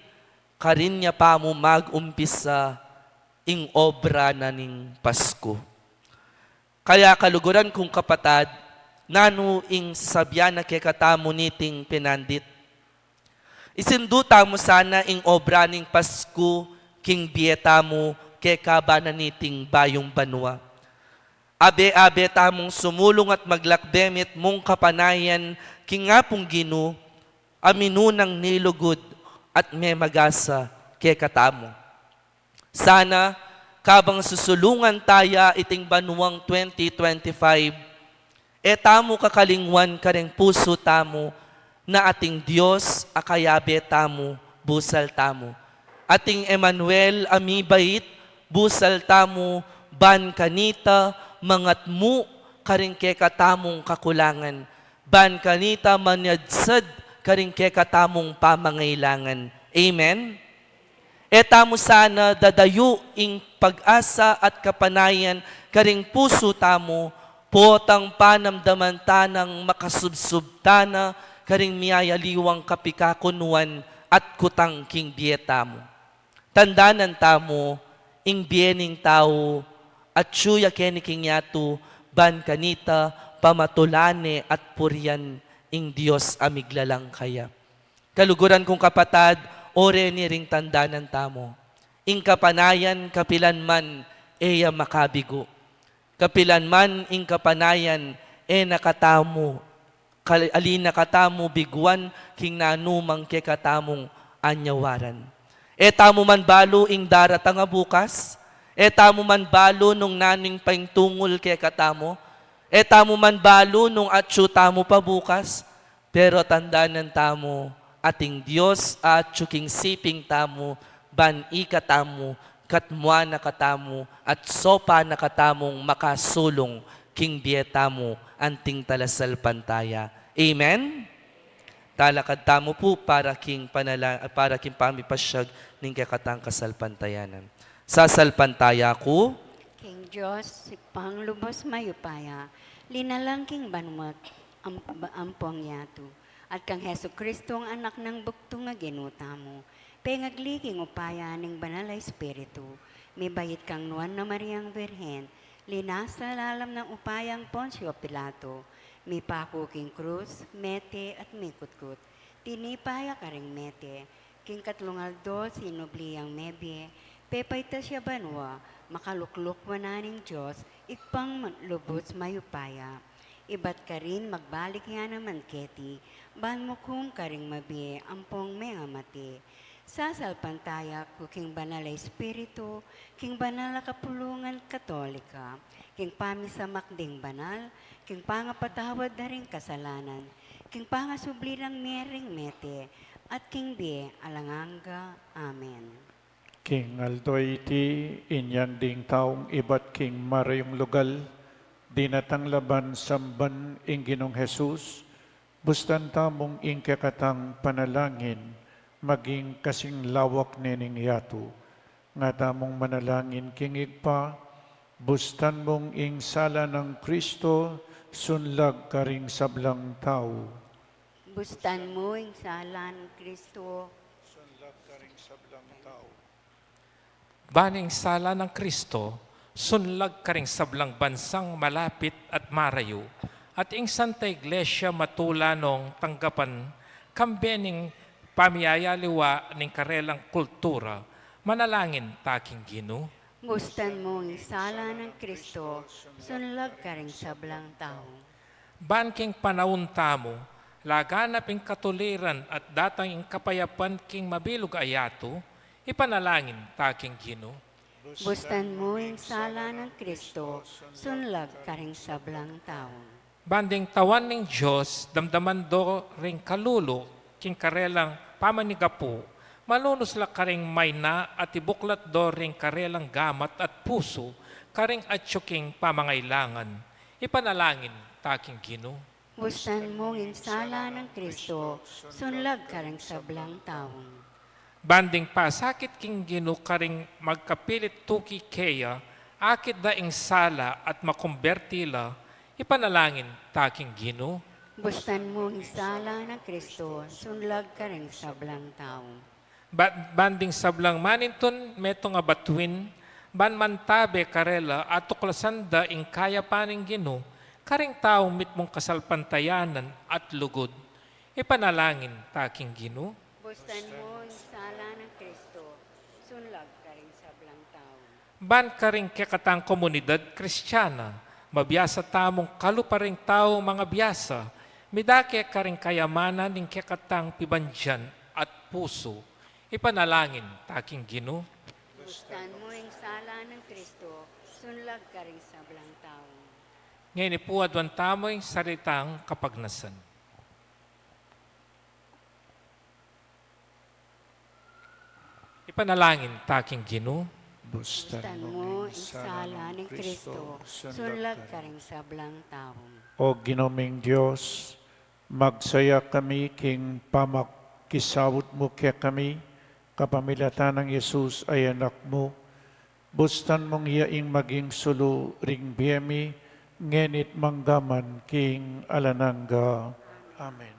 karin ya pa mu mag-umpisa ing obra na ning Pasku. Kaya kaluguran kung kapatad, nanu ing sasabian na kekatamu niting pinandit? Isindu tamu sana ing obra ning Pasku king bie tamu keka ba na niting bayung banua. Abe-abe tamung sumulung at maglakbe mitmung kapanayan king Apung Ginu, a minunang nilugud at memagasa kekatamu. Sana, kabang susulungan taya iting banuang twenty twenty-five, e tamu kakalingwan kareng pusu tamu na ating Dios a kayabe tamu, busal tamu. Ating Emmanuel a mibait, busal tamu, ban kanita mangatmu kareng kekatamung kakulangan, ban kanita manyadsad kareng kekatamung pamangailangan. Amen? E tamu sana dadayu ing pag-asa at kapanayan kareng pusu tamu, potang panamdaman ta nang makasubsub ta na kareng miyayaliwang kapikakunuan at kutang king bie tamu. Tandanan tamu, ing bie ning tau, atyu ya keni king yatu, ban kanita, pamatulan ne at purian ing Dios a miglalang kaya. Kaluguran kung kapatad, o reni ring tandanan tamu. Ing kapanayan kapilan man e ya makabigu. Kapilan man ing kapanayan e na katamu, kal-, ali na katamu biguan king nanumang kekatamung anyawaran. E tamu man balu ing daratang a bukas, e tamu man balu nung nanu ing paintungul kekatamu, e tamu man balu nung atyu tamu pa bukas, pero tandanan tamu, ating Dios atyu king siping tamu, ban ikatamu, katmuan na katamu, at sopan na katamung makasulung king bie tamu, anting talasalpantaya. Amen? Talakad tamu pu para king panala-, para king pamipasyag ning kekatang kasalpantayanan. Sasalpantaya ku. King Dios, Ibpang lubos mayupaya, linalang king banua't am-, ampong yatu, at kang Jesucristong Anak nang bugtung a Ginu tamu, pengagli king upaya ning Banal a Espiritu, mibait kang Nuan a Mariang Virgen, linasa lalam nang upayang Poncio Pilato, mipaku king krus, mete at mikutkut, tinipa ya karing mete, king katlung aldo sinubli yang mebie, pepaitas ya banua, makalukluk wanan ning Dios, Ibpang ma-, lubos mayupaya. Ibat karin magbalik ya naman keti, ban mukum karing mabie ampong mengamate. Sasalpantaya ku king Banal a Espiritu, king banal a kapulungan Katolika, king pamisamak ding banal, king pangapatawad da ring kasalanan, king pangasubli nang mie ring mete, at king bie alang angga. Amen. King aldo a iti, inyang ding taung ibat king marayung lugal, dinatang la ban samban ing Ginung Jesus, bustan tamung ing kekatang panalangin, maging kasing lawak ne ning yatu. Nga tamung manalangin king Ibpa, bustan mung ing sala nang Kristo, sunlag karing sablang tau. Bustan mu ing sala nang Kristo. Sunlag karing sablang tau. Ban ing sala nang Kristo, sunlag karing sablang bansang malapit at marayu, at ing Santa Iglesia matula nong tanggapan, kambe ning pamiyayaliwa ning karelang kultura, manalangin ta king Ginu. Bustan mu ing sala nang Kristo, sunlag karing sablang tau. Ban king panaun tamu, laganap ing katuliran at datang ing kapayapan king mabilug a yatu, ipanalangin ta king Ginu. Bustan mu ing sala nang Kristo, sunlag karing sablang tau. Ban ding tauan ning Dios, damdaman do ring kalulu king karelang pamanigapu, malunus la karing maina at ibuklat do ring karelang gamat at pusu karing atyu king pamangailangan. Ipanalangin ta king Ginu. Bustan mu ing sala nang Kristo, sunlag karing sablang tau. Ban ding pasakit king Ginu karing magkapilit tuki keya, akit da ing sala at makumberti la, ipanalangin ta king Ginu. Bustan mu ing sala nang Kristo, sunlag karing sablang tau. Ba-, ban ding sablang manintun metung a batuin, ban mantabe karela, atuklasan da ing kayapan ning Ginu, karing tau mitmung kasalpantayanan at lugud. Ipanalangin ta king Ginu. Bustan mu ing sala nang Kristo, sunlag karing sablang tau. Ban karing kekatang komunidad Kristiana, mabiasa tamung kalupa ring tau mangabiasa, midake karing kayamanan ning kekatang pibandian at pusu. Ipanalangin ta king Ginu. Bustan mu ing sala nang Kristo, sunlag karing sablang tau. Ngeni pu aduan tamu ing salitang kapagnasan. Ipanalangin ta king Ginu. Bustan mu ing sala ning Kristo, sunlag karing sablang tau. O Ginu ming Dios, magsaya kami king pamakisaut mu kekami, kapamilatan nang Jesus a Anak mu, bustan mung iya ing maging sulu ring bie mi, ngeni't manggaman king alang angga. Amen.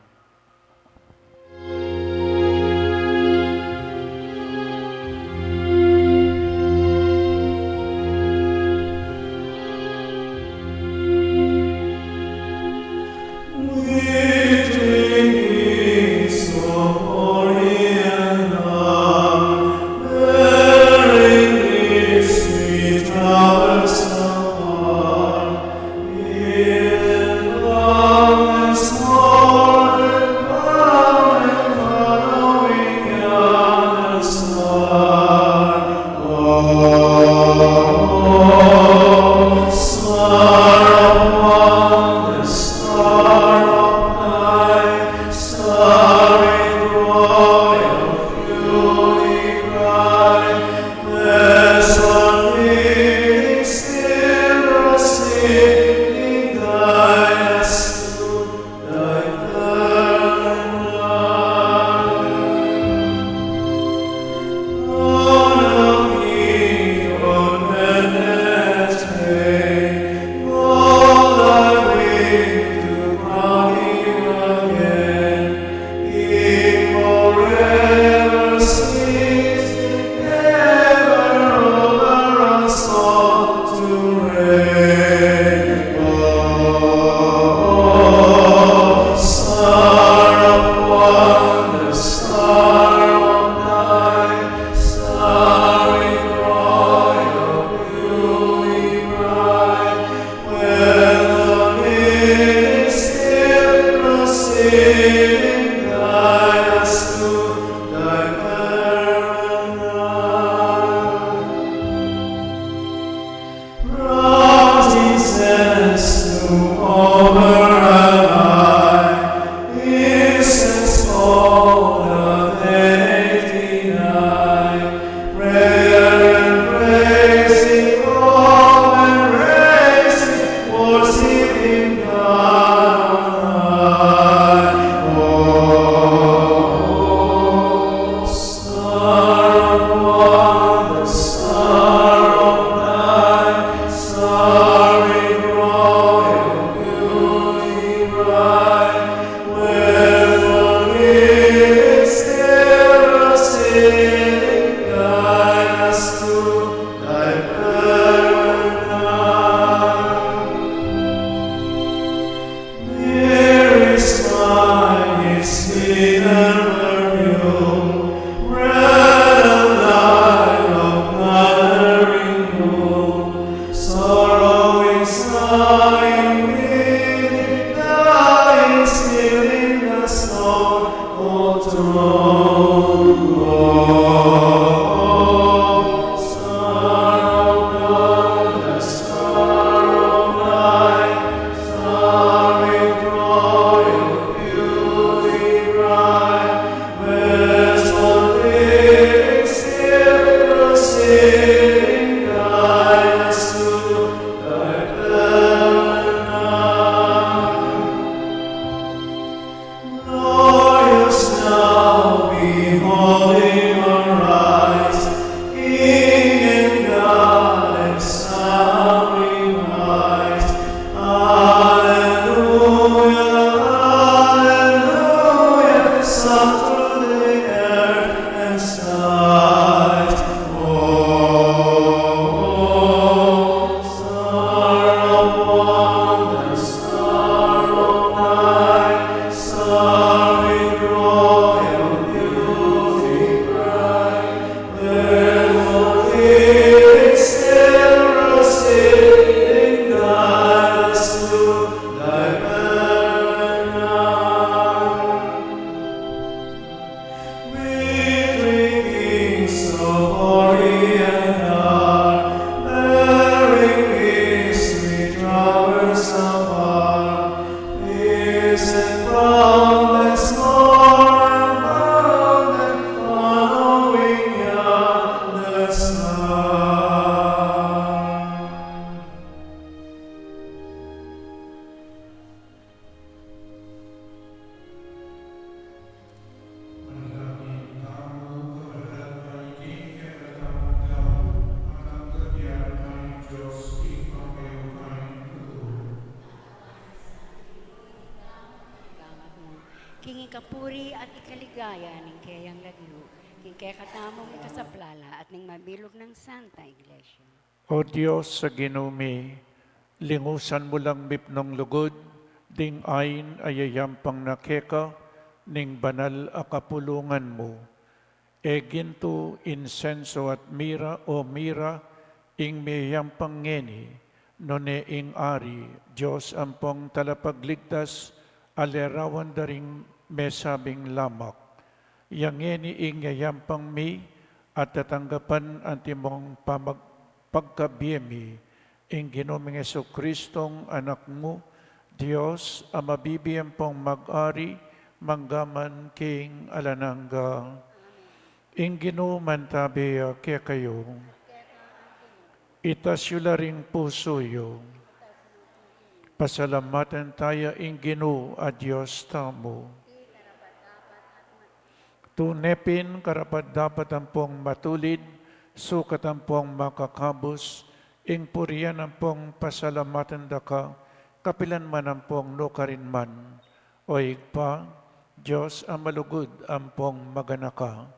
O star of wonder, star of light, starry joy of beauty bright, blessed be still the singing thy name. Star of wonder, star of light, starry joy of beauty bright, with the mystic proceeding guide us to thy parent love. Promises to over and I, incense for the deity night, prayer and praise in all and raising, worshiping God on high. Oh, star of wonder, star of light, starry royal beauty bright, with the leaves still receding, guide us to thy parent love. Mary's smile is sweet and perfume, bread and light of gathering gloom. Sorrowing, sighing, weeping, dying, still in the stone cold tomb. Oh, star of wonder, star of light, starry royal beauty bright, westward leading, still proceeding, guide us to thy parent love. Glorious now, beholding arise, King and God and sacrifice. Alleluia, alleluia, sung through the earth and skies. Oh, star of wonder, star of light, starry royal beauty bright, wherefore didst thou receive in gladness to thy parent love? We three kings of Orient are, bearing gifts, we traverse afar. Peace and calmness more abundant, following yonder star. Manalangin tamu. Kapatad, maliging kekatamung tau, atanggap ya ring Dios king pangayukan ning lugud. King ikapuri at ikaligaya ning keyang lagyu, king kekatamung ikasaplala at ning mabilug nang Santa Iglesia. O Dios a Ginu mi, lingusan mu lang mipnung lugud ding ain a yayampang na keka ning banal a kapulungan mu. E gintu, insenso at mira, o mira, ing meyampang ngeni, nune ing Ari, Dios ampong Talapagligtas, a lerawan da ring mesabing lamak. Ya ngeni ing yayampang mi, At tatanggapan antimong pamag-, pagkabie mi, ing Ginu ming Jesucristong Anak mu, Dios, a mabibie ampong mag-ari, mangga man king alang angga. Ing Ginu mantabe ya kekayu. Itas yu la ring pusu yu. Pasalamatan taya ing Ginu a Dios tamu. Tune pin karapat-dapat ampong matulid, sukat ampong makakabus, ing purian ampong pasalamatan da ka, kapilan man ampong nukarin man. O Ibpa, Dios a malugud ampong maganaka.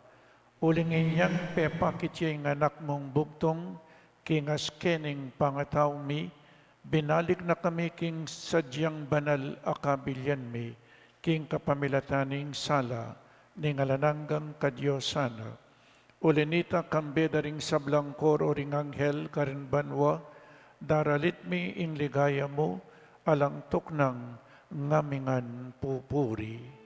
Uling inyang pepakit ya ing Anak mung bugtung, king askening pangatau mi, binalik na kami king sadyang banal a kabilian mi, king kapamilatan ning sala ning alang anggang kadiosan na. Uli nita, kambe da ring sablang koro ring anghel karin banua, daralit mi ing ligaya mu, alang tuknang ngamingan pupuri.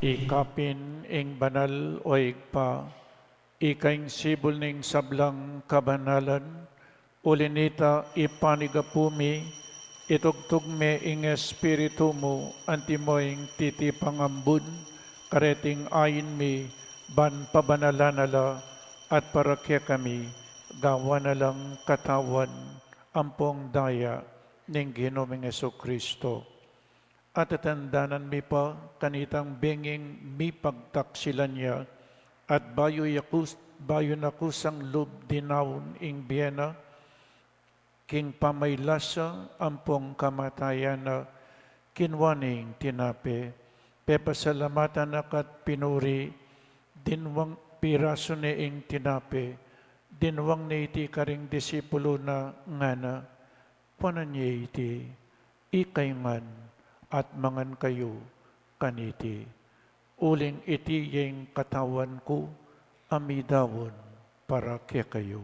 Ika pin ing banal, o Ibpa, ika ing sibul ning sablang kabanalan, uli nita ipanigapu mi, itugtug me ing Espiritu mu, antimo ing titipang ambun, kareting ain mi, ban pabanalan na la, at para kekami, gawan na lang katawan, ampong daya, ning Ginu ming Jesucristo. At tatandanan mi pa, kanitang benging mipagtaksilan ya, at bayu ya kus-, bayu na kusang lub dinaun ing bie na, king pamaylasa ampong kamatayan na, kinua ne ing tinape, pepasalamatan na ka't pinuri, dinwang pirasu ne ing tinape, dinwang ne iti karing disipulu na ngana, kuanan ye iti, ikay ngan at mangan kayu kaniti. Uling iti ya ing katawan ku a midaun para kekayu.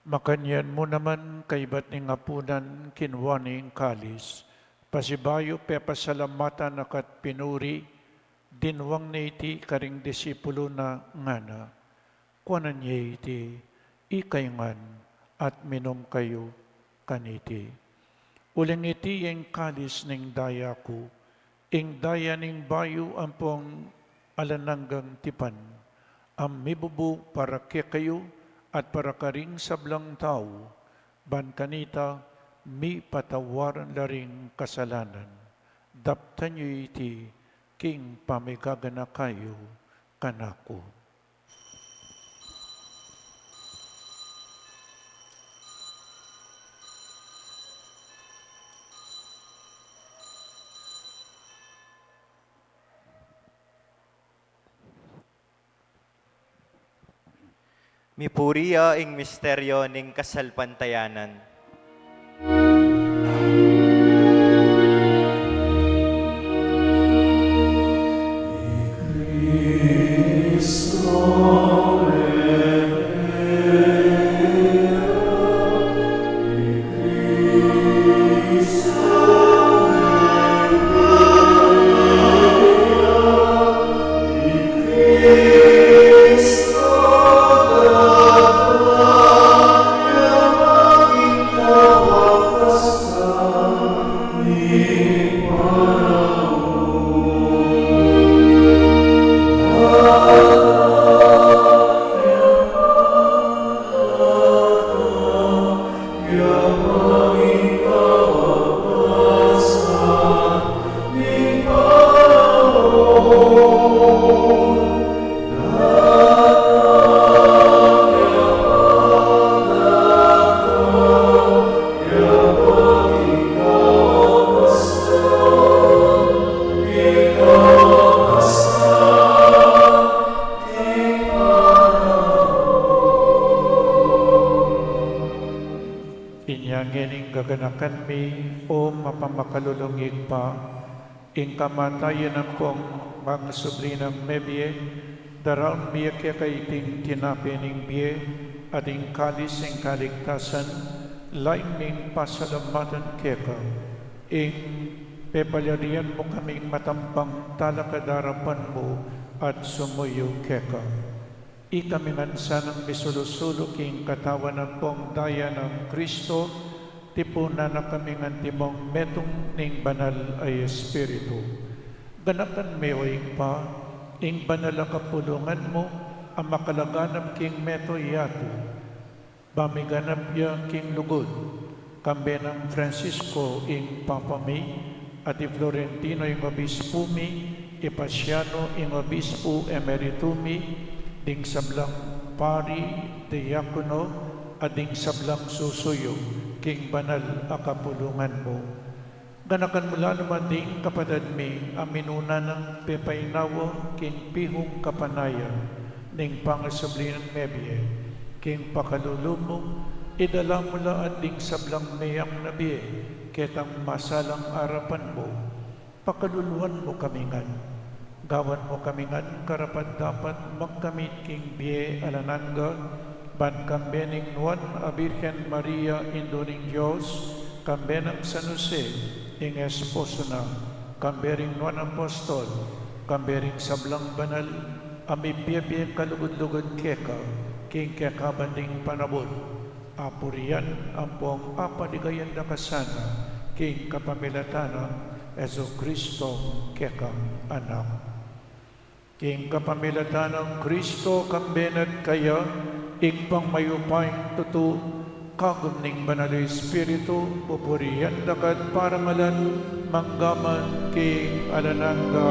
Makanyan mu naman kaybat ning apunan kinua ne ing kalis, pasibayu pepasalamatan na ka't pinuri, dinwang ne iti karing disipulu na ngana, kuanan ye iti, ikay ngan at minum kayu kaniti. Uling iti ya ing kalis ning daya ku, ing daya ning bayu ampong alang anggang tipan, a mibubu para kekayu at para karing sablang tau, ban kanita mipatawaran la ring kasalanan. Daptan yu iti king pamigaganaka yu kanaku. Mipuri ya ing misteryo ning kasalpantayanan. Inya ngening gaganakan mi, o mapamakalulung Ibpa, ing kamatayan ampong pangasubli nang mebie, daraun mi keka iting tinape ning bie, at ing kalis ning kaligtasan, lain ming pasalamatan keka, ing pepalyarian mu kaming matampang talakad king arapan mu at sumuyu keka. Ikami ngan sanang misulu-sulu king katawan ampong daya nang Kristo, tipunan na kami ngan timong metung ning Banal a Espiritu. Ganakan me, o Ibpa, ing banal a kapulungan mu, a makalaganap king mabilug a yatu, ba miganap ya king lugud, kambe nang Francisco ing Papa mi, at i Florentino ing Obispu mi, i Paciano ing Obispu Emeritu mi, ding sablang pari, diakono, at ding sablang susuyu king banal a kapulungan mu. Ganakan mu la naman ding kapatad mi a minuna nang pepainawa king pihung kapanayan ning pangasubli nang mebie, king pakalulu mu, idala mu la at ding sablang meyang na bie ketang masalang arapan mu. Pakaluluan mu kami ngan. Gawan mu kami ngan karapat-dapat magkamit king bie alang angga, ban kambe ning Nuan a Birhen Maria, Indu ning Dios, kambe nang San Jose, ing esposo na, kambe ring nuan a apostol, kambe ring sablang banal a mibie-bie kalugud-lugud keka, king kekaban ding panaun. Apurian ampong apaligayan da ka sana king kapamilatan nang Jesucristo kekang Anak. King kapamilatan nang Kristo, kambe na at kaya, Ibpang mayupayang tutu, kagum ning Banal a Espiritu, pupurian da ka at parangalan, mangga man king alang angga.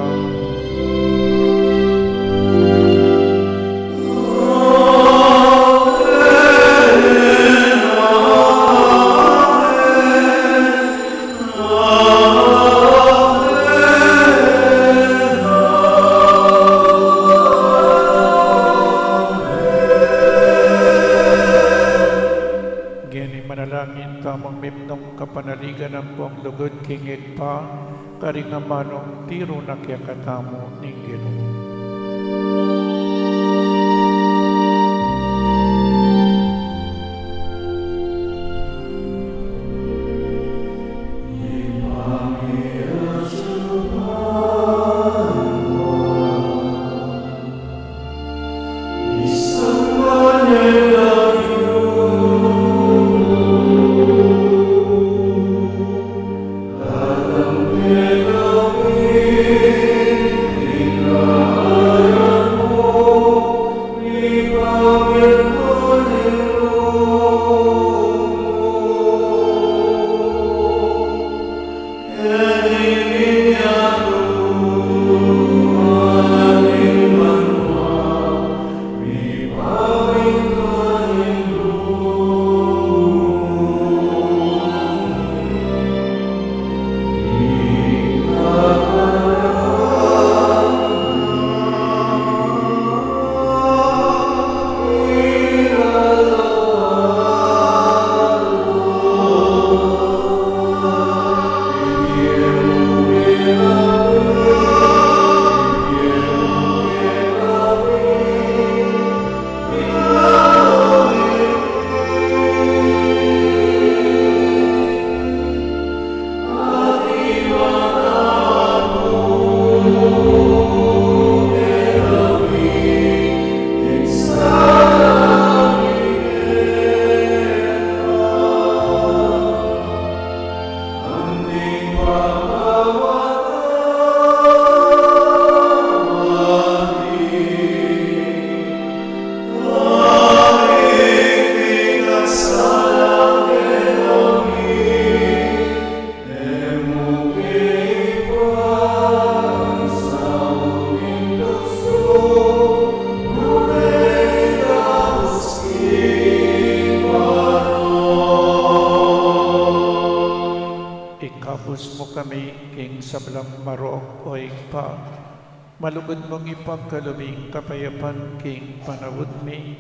Ngeni manalangin tamung mipnung kapanaligan ampong lugud king Ibpa, karing amanung tiru na kekatamu ning Ginu. sablang marok, o Ibpa, malugud mung ipagkalub ing kapayapan king panaun mi,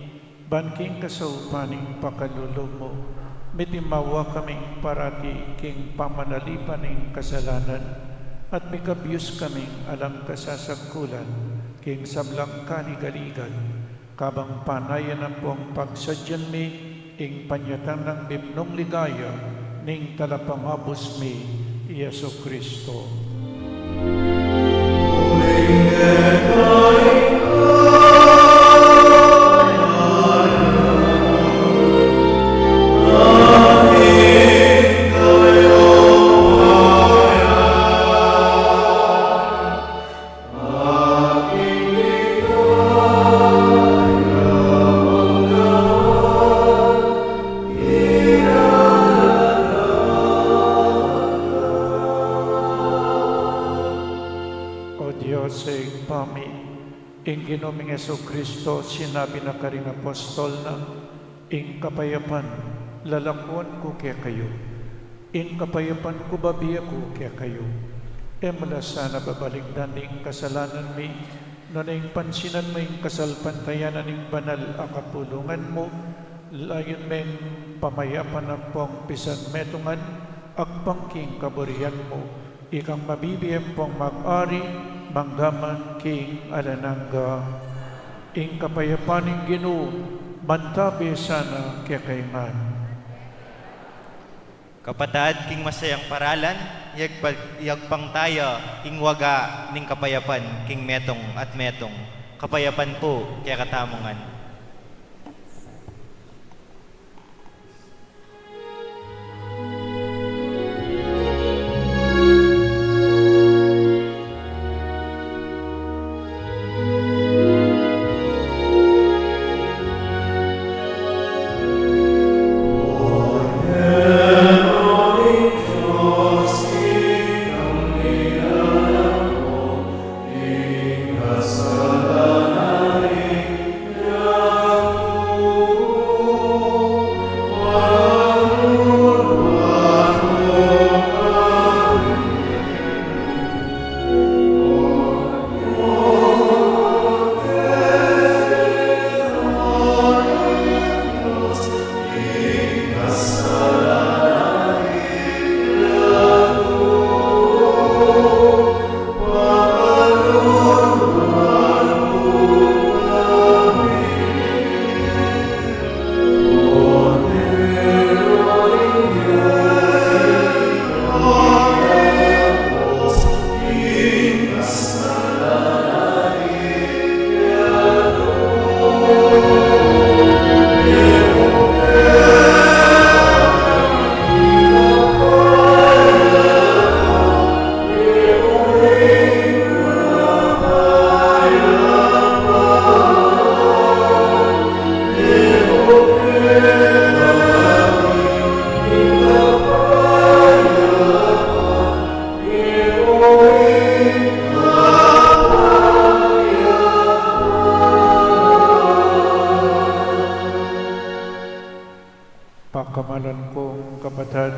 ban king kasaupan ning pakalulu mu, mitimawa kaming parati king pamanalipan ning kasalanan, at mikabus kaming alang kasasagkulan king sablang kaligaligan, kabang panayan ampong pagsadyan mi ing panyatang nang mipnung ligaya ning Talapangabus mi, i Jesucristo. O Dios, Ibpa mi, ing Ginu ming Jesucristo, sinabi na karing apostol na, "Ing kapayapan lalakwan ku kekayu, ing kapayapan ku bibie ku kekayu." E mu la sana babalikdan ing kasalanan mi, nune ing pansinan mu ing kasalpantayanan ning banal a kapulungan mu, layun meng pamayapan ampong pisagmetungan agpang king kaburian mu, ikang mabibie ampong mag-ari mangga man king alang angga. Ing kapayapan ning Ginu mantabi sana kekayu ngan. Kapatad, king masayang paralan, yagpa-, yagpang taya ing waga ning kapayapan king metung at metung. Kapayapan pu kekatamu ngan. Pakamalan kung kapatad,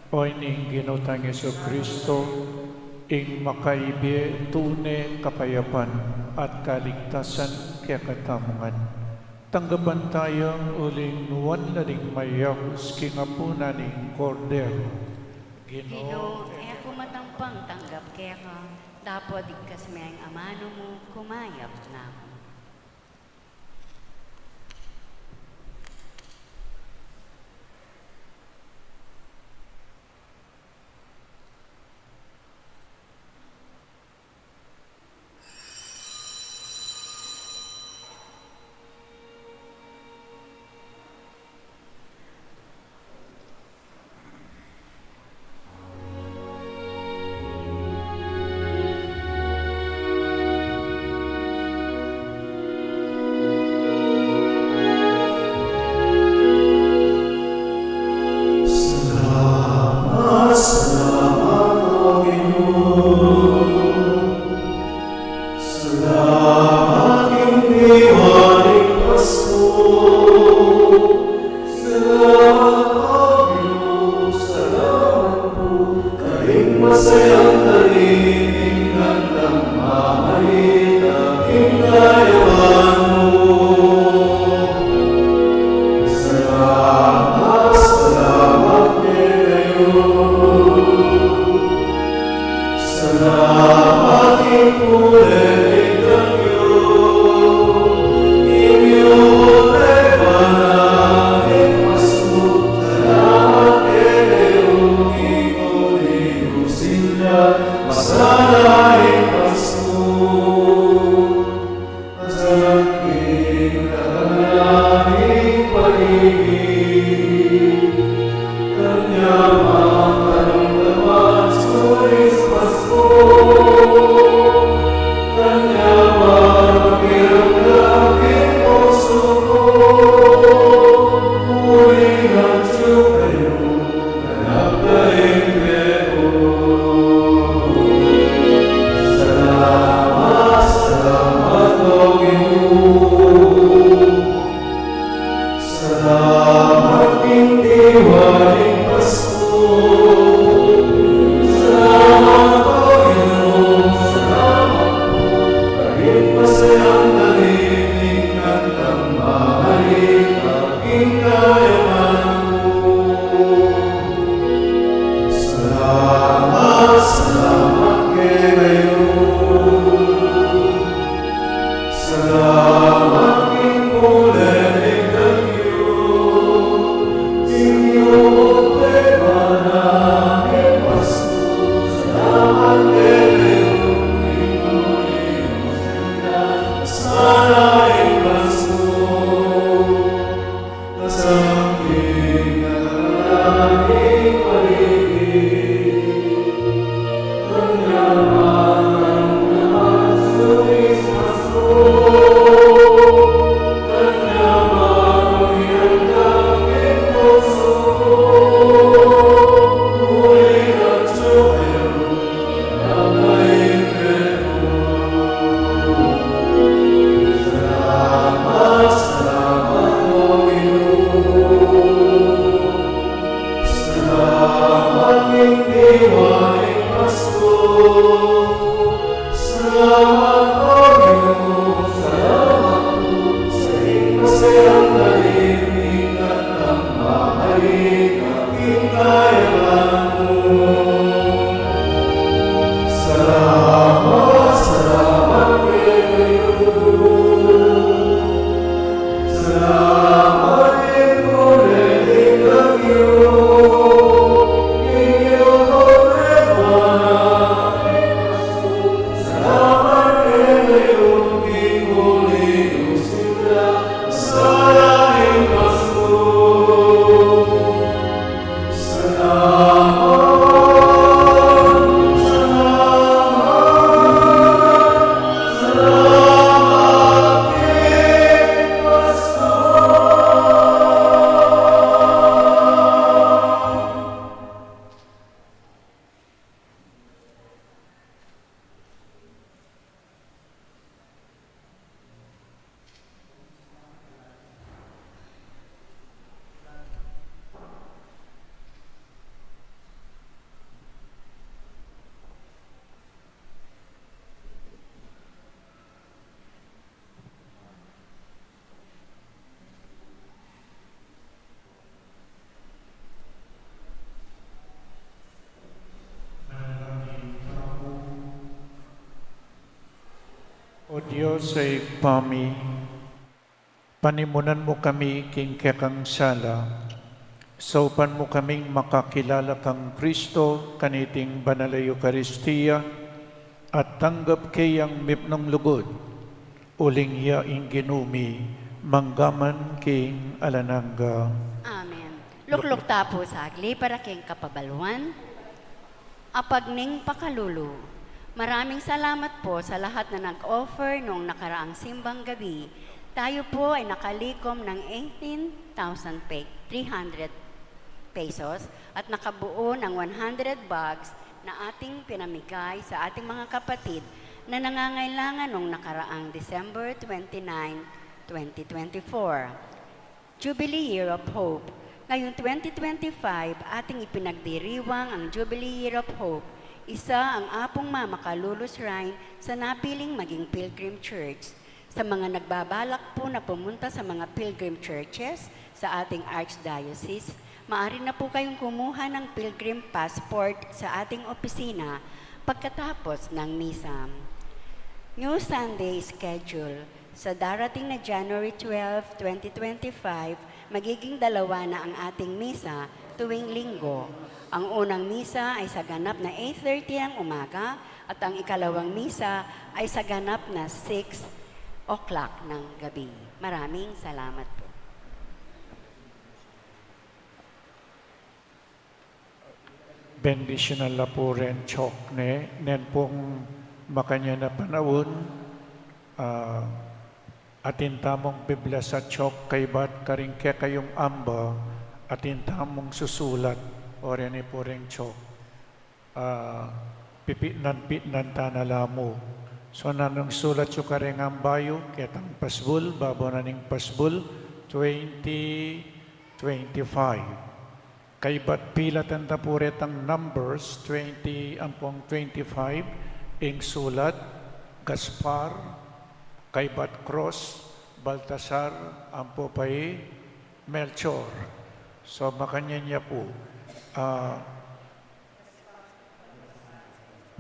o ini ing Ginu tang Jesucristo, ing makaibie tune kapayapan at kaligtasan kekatamu ngan. Tanggapan taya uling nuan la ding mayaus king apunan ning Kordero. Ginu, e ku matampang tanggap keka, dapot igkas me ing amanu mu, kumayap na ku. Salamat, salamat kekayu. Salamat king pulenggang yu, king yu pepanaking Pasko. Salamat kekayu, king pulenggang yu, sana ing Pasko. Salamat, salamat, Panginoon. Salamat king diwa ning Pasko. Salamat, Panginoon. Salamat pu sa ing masayang talim ning kantang mahalin. Salamat, salamat kekayu. Salamat king pulenggang yu, king yu pepanaking Pasko. Salamat kekayu, king pulenggang yu, sana ing Pasko. O Dios a Ibpa mi, panimunan mu kami king kekang sala, saupan mu kaming makakilala kang Kristo kaniting banal a Eukaristia, at tanggap ke yang mipnung lugud, uling ya ing Ginu mi, manggaman king alang angga. Amen. Lukluk ta pu sagli para king kapabaluan. Apag ning pakalulu. Maraming salamat po sa lahat na nag-offer nung nakaraang simbang gabi. Tayo po ay nakalikom ng eighteen thousand pe-, three hundred pesos at nakabuo ng one hundred bags na ating pinamigay sa ating mga kapatid na nangangailangan nung nakaraang December twenty-nine, twenty twenty-four. Jubilee Year of Hope. Ngayong twenty twenty-five, ating ipinagdiriwang ang Jubilee Year of Hope. Isa ang Apung Mama Kalulu Shrine sa napiling maging pilgrim church. Sa mga nagbabalak po na pumunta sa mga pilgrim churches sa ating archdiocese, maaari na po kayong kumuha ng pilgrim passport sa ating opisina pagkatapos ng misa. New Sunday schedule. Sa darating na January twelve, twenty twenty-five, magiging dalawa na ang ating misa tuwing Linggo. Ang unang misa ay sa ganap na eight thirty ng umaga at ang ikalawang misa ay sa ganap na six o'clock ng gabi. Maraming salamat po. Bendisyunan la pu ring chok ne, nen pung makanyan a panaun, ah, atin tamung piblas a chok kaybat karing kekayung amba, atin tamung susulat, o reni pu ring chok. Ah, pipitnan-pitnan ta na la mu. So, nanung sulat yu karing amba yu, ketang pasbul, babo na ning pasbul, twenty twenty-five. Kaybat pilatan da pu retang Numbers twenty ampong twenty-five, ing sulat, Gaspar, kaybat cross, Baltasar, ampo pa i Melchor. So, makanyan ya pu. Ah,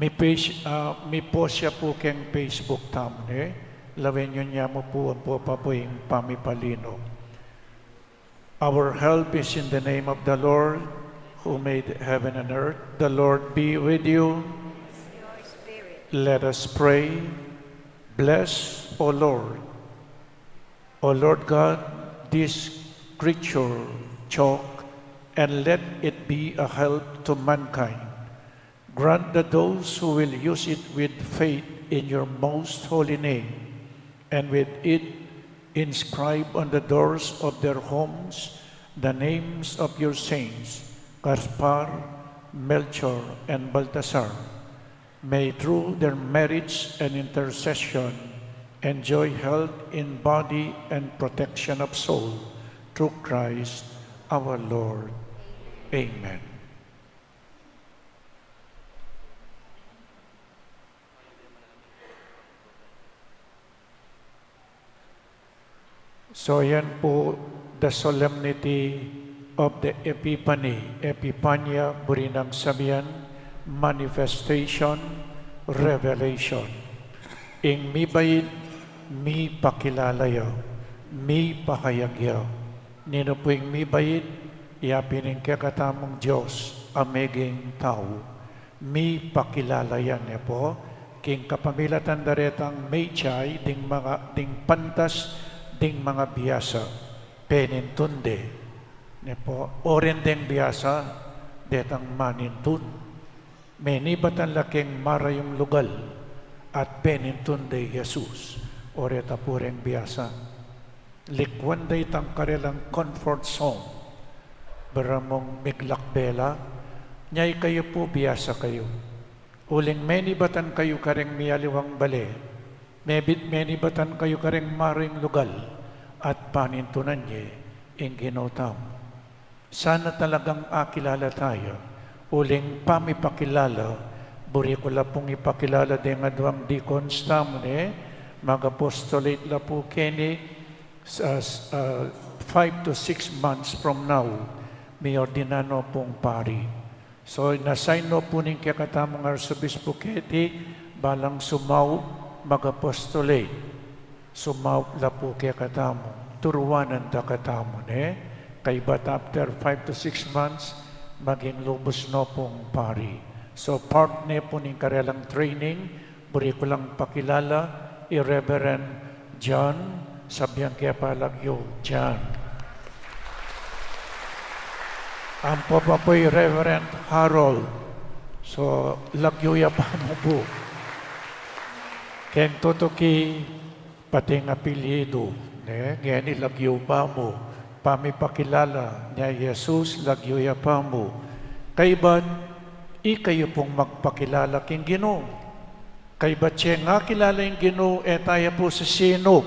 mi page, ah, mi post ya pu keng Facebook tamu, ne? Lawen yu ne mu pu, ampo pa pu ing pamipalinuan. Our help is in the name of the Lord, who made heaven and earth. The Lord be with you. Let us pray. Bless, O Lord. O Lord God, this creature chalk, and let it be a help to mankind. Grant that those who will use it with faith in your most holy name, and with it inscribe on the doors of their homes the names of your saints, Gaspar, Melchor, and Baltasar, may through their merits and intercession enjoy health in body and protection of soul, through Christ our Lord. Amen. So, yan pu, the solemnity of the Epiphany, Epiphania, buri nang sabian, manifestation, revelation. Ing mibait, mipakilala ya, mipahayag ya. Ninu pu ing mibait? Ya pin ing kekatamung Dios a meging tau. Mipakilala ya, ne pu, king kapamilatan da retang Magi, ding mga, ding pantas, ding mga biasa, penintun de, ne pu, oren deng biasa, detang manintun. Menibatan la keng marayung lugal, at penintun de i Jesus, o reta pu reng biasa. Likuan da itang karelang comfort zone. Bera mung miglakbe la, nya ikayu pu biasa kayu. Uling menibatan kayu kareng mialiwang bale, mebit menibatan kayu kareng marayung lugal, at panintunan ye ing Ginu tamu. Sana talagang akilala taya. Uling pamipakilala, buri ku la pung ipakilala deng aduang deacons tamu, ne, mag-apostolate la pu keni, sa, sa, five to six months from now, miordinan no pung pari. So, in-assign no pu ning kekatamung Arsobispo keti, balang sumaup mag-apostolate. Sumaup la pu kekatamu, turuanan da katamu, ne? Kaybat after five to six months, maging lubus no pung pari. So, part ne pu ning karelang training, buri ku lang pakilala, i Reverend John, sabian ke pa lagyu, John. Ampo pa pu i Reverend Harold. So, lagyu ya pa mu pu. Keng tutuki, pati ing apelyidu, ne? Ngeni lagyu pa mu. Pamipakilala, nya i Jesus, lagyu ya pa mu. Kaybat, ikayu pung magpakilala king Ginu. Kaybat, e ngakilala ing Ginu, e taya pu sisinup.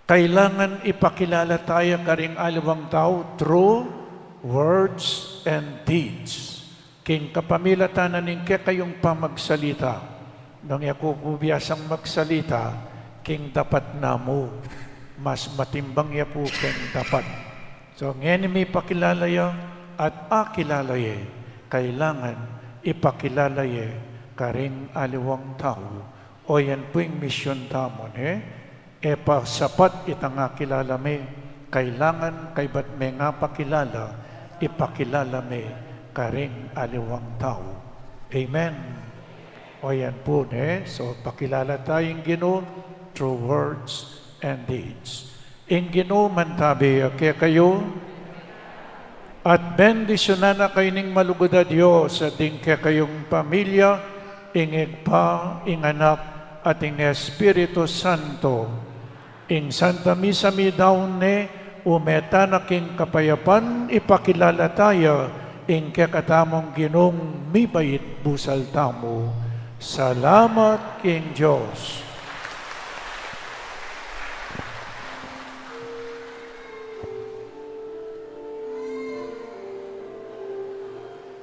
Kailangan ipakilala taya karing aliwang tau through words and deeds. King kapamilatan na ning kekayung pamagsalita. Nung e ku pu biasang magsalita, king dapat na mu, mas matimbang ya pu keng dapat. So, ngeni mipakilala ya at akilala ye, kailangan ipakilala ye karing aliwang tau. O yan pu ing misyon tamu, ne? E pa sapat itang akilala mi, kailangan kaybat mengapakilala, ipakilala mi karing aliwang tau. Amen. O yan pu, ne? So, pakilala taya ing Ginu through words and deeds. Ing Ginu mantabi ya kekayu. At bendisyunan na kayu ning malugud a Dios, at ding kekayung pamilya, ing Ibpa, ing Anak, at ing Espiritu Santo. Ing Santa Misa midaun ne, ume tana king kapayapan, ipakilala taya ing kekatamung Ginung mibait busal tamu. Salamat king Dios.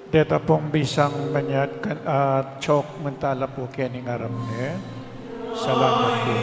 Deta pung bisang manyad kan, ah, chok mantala pu keni ngan ramne. Salamat pu.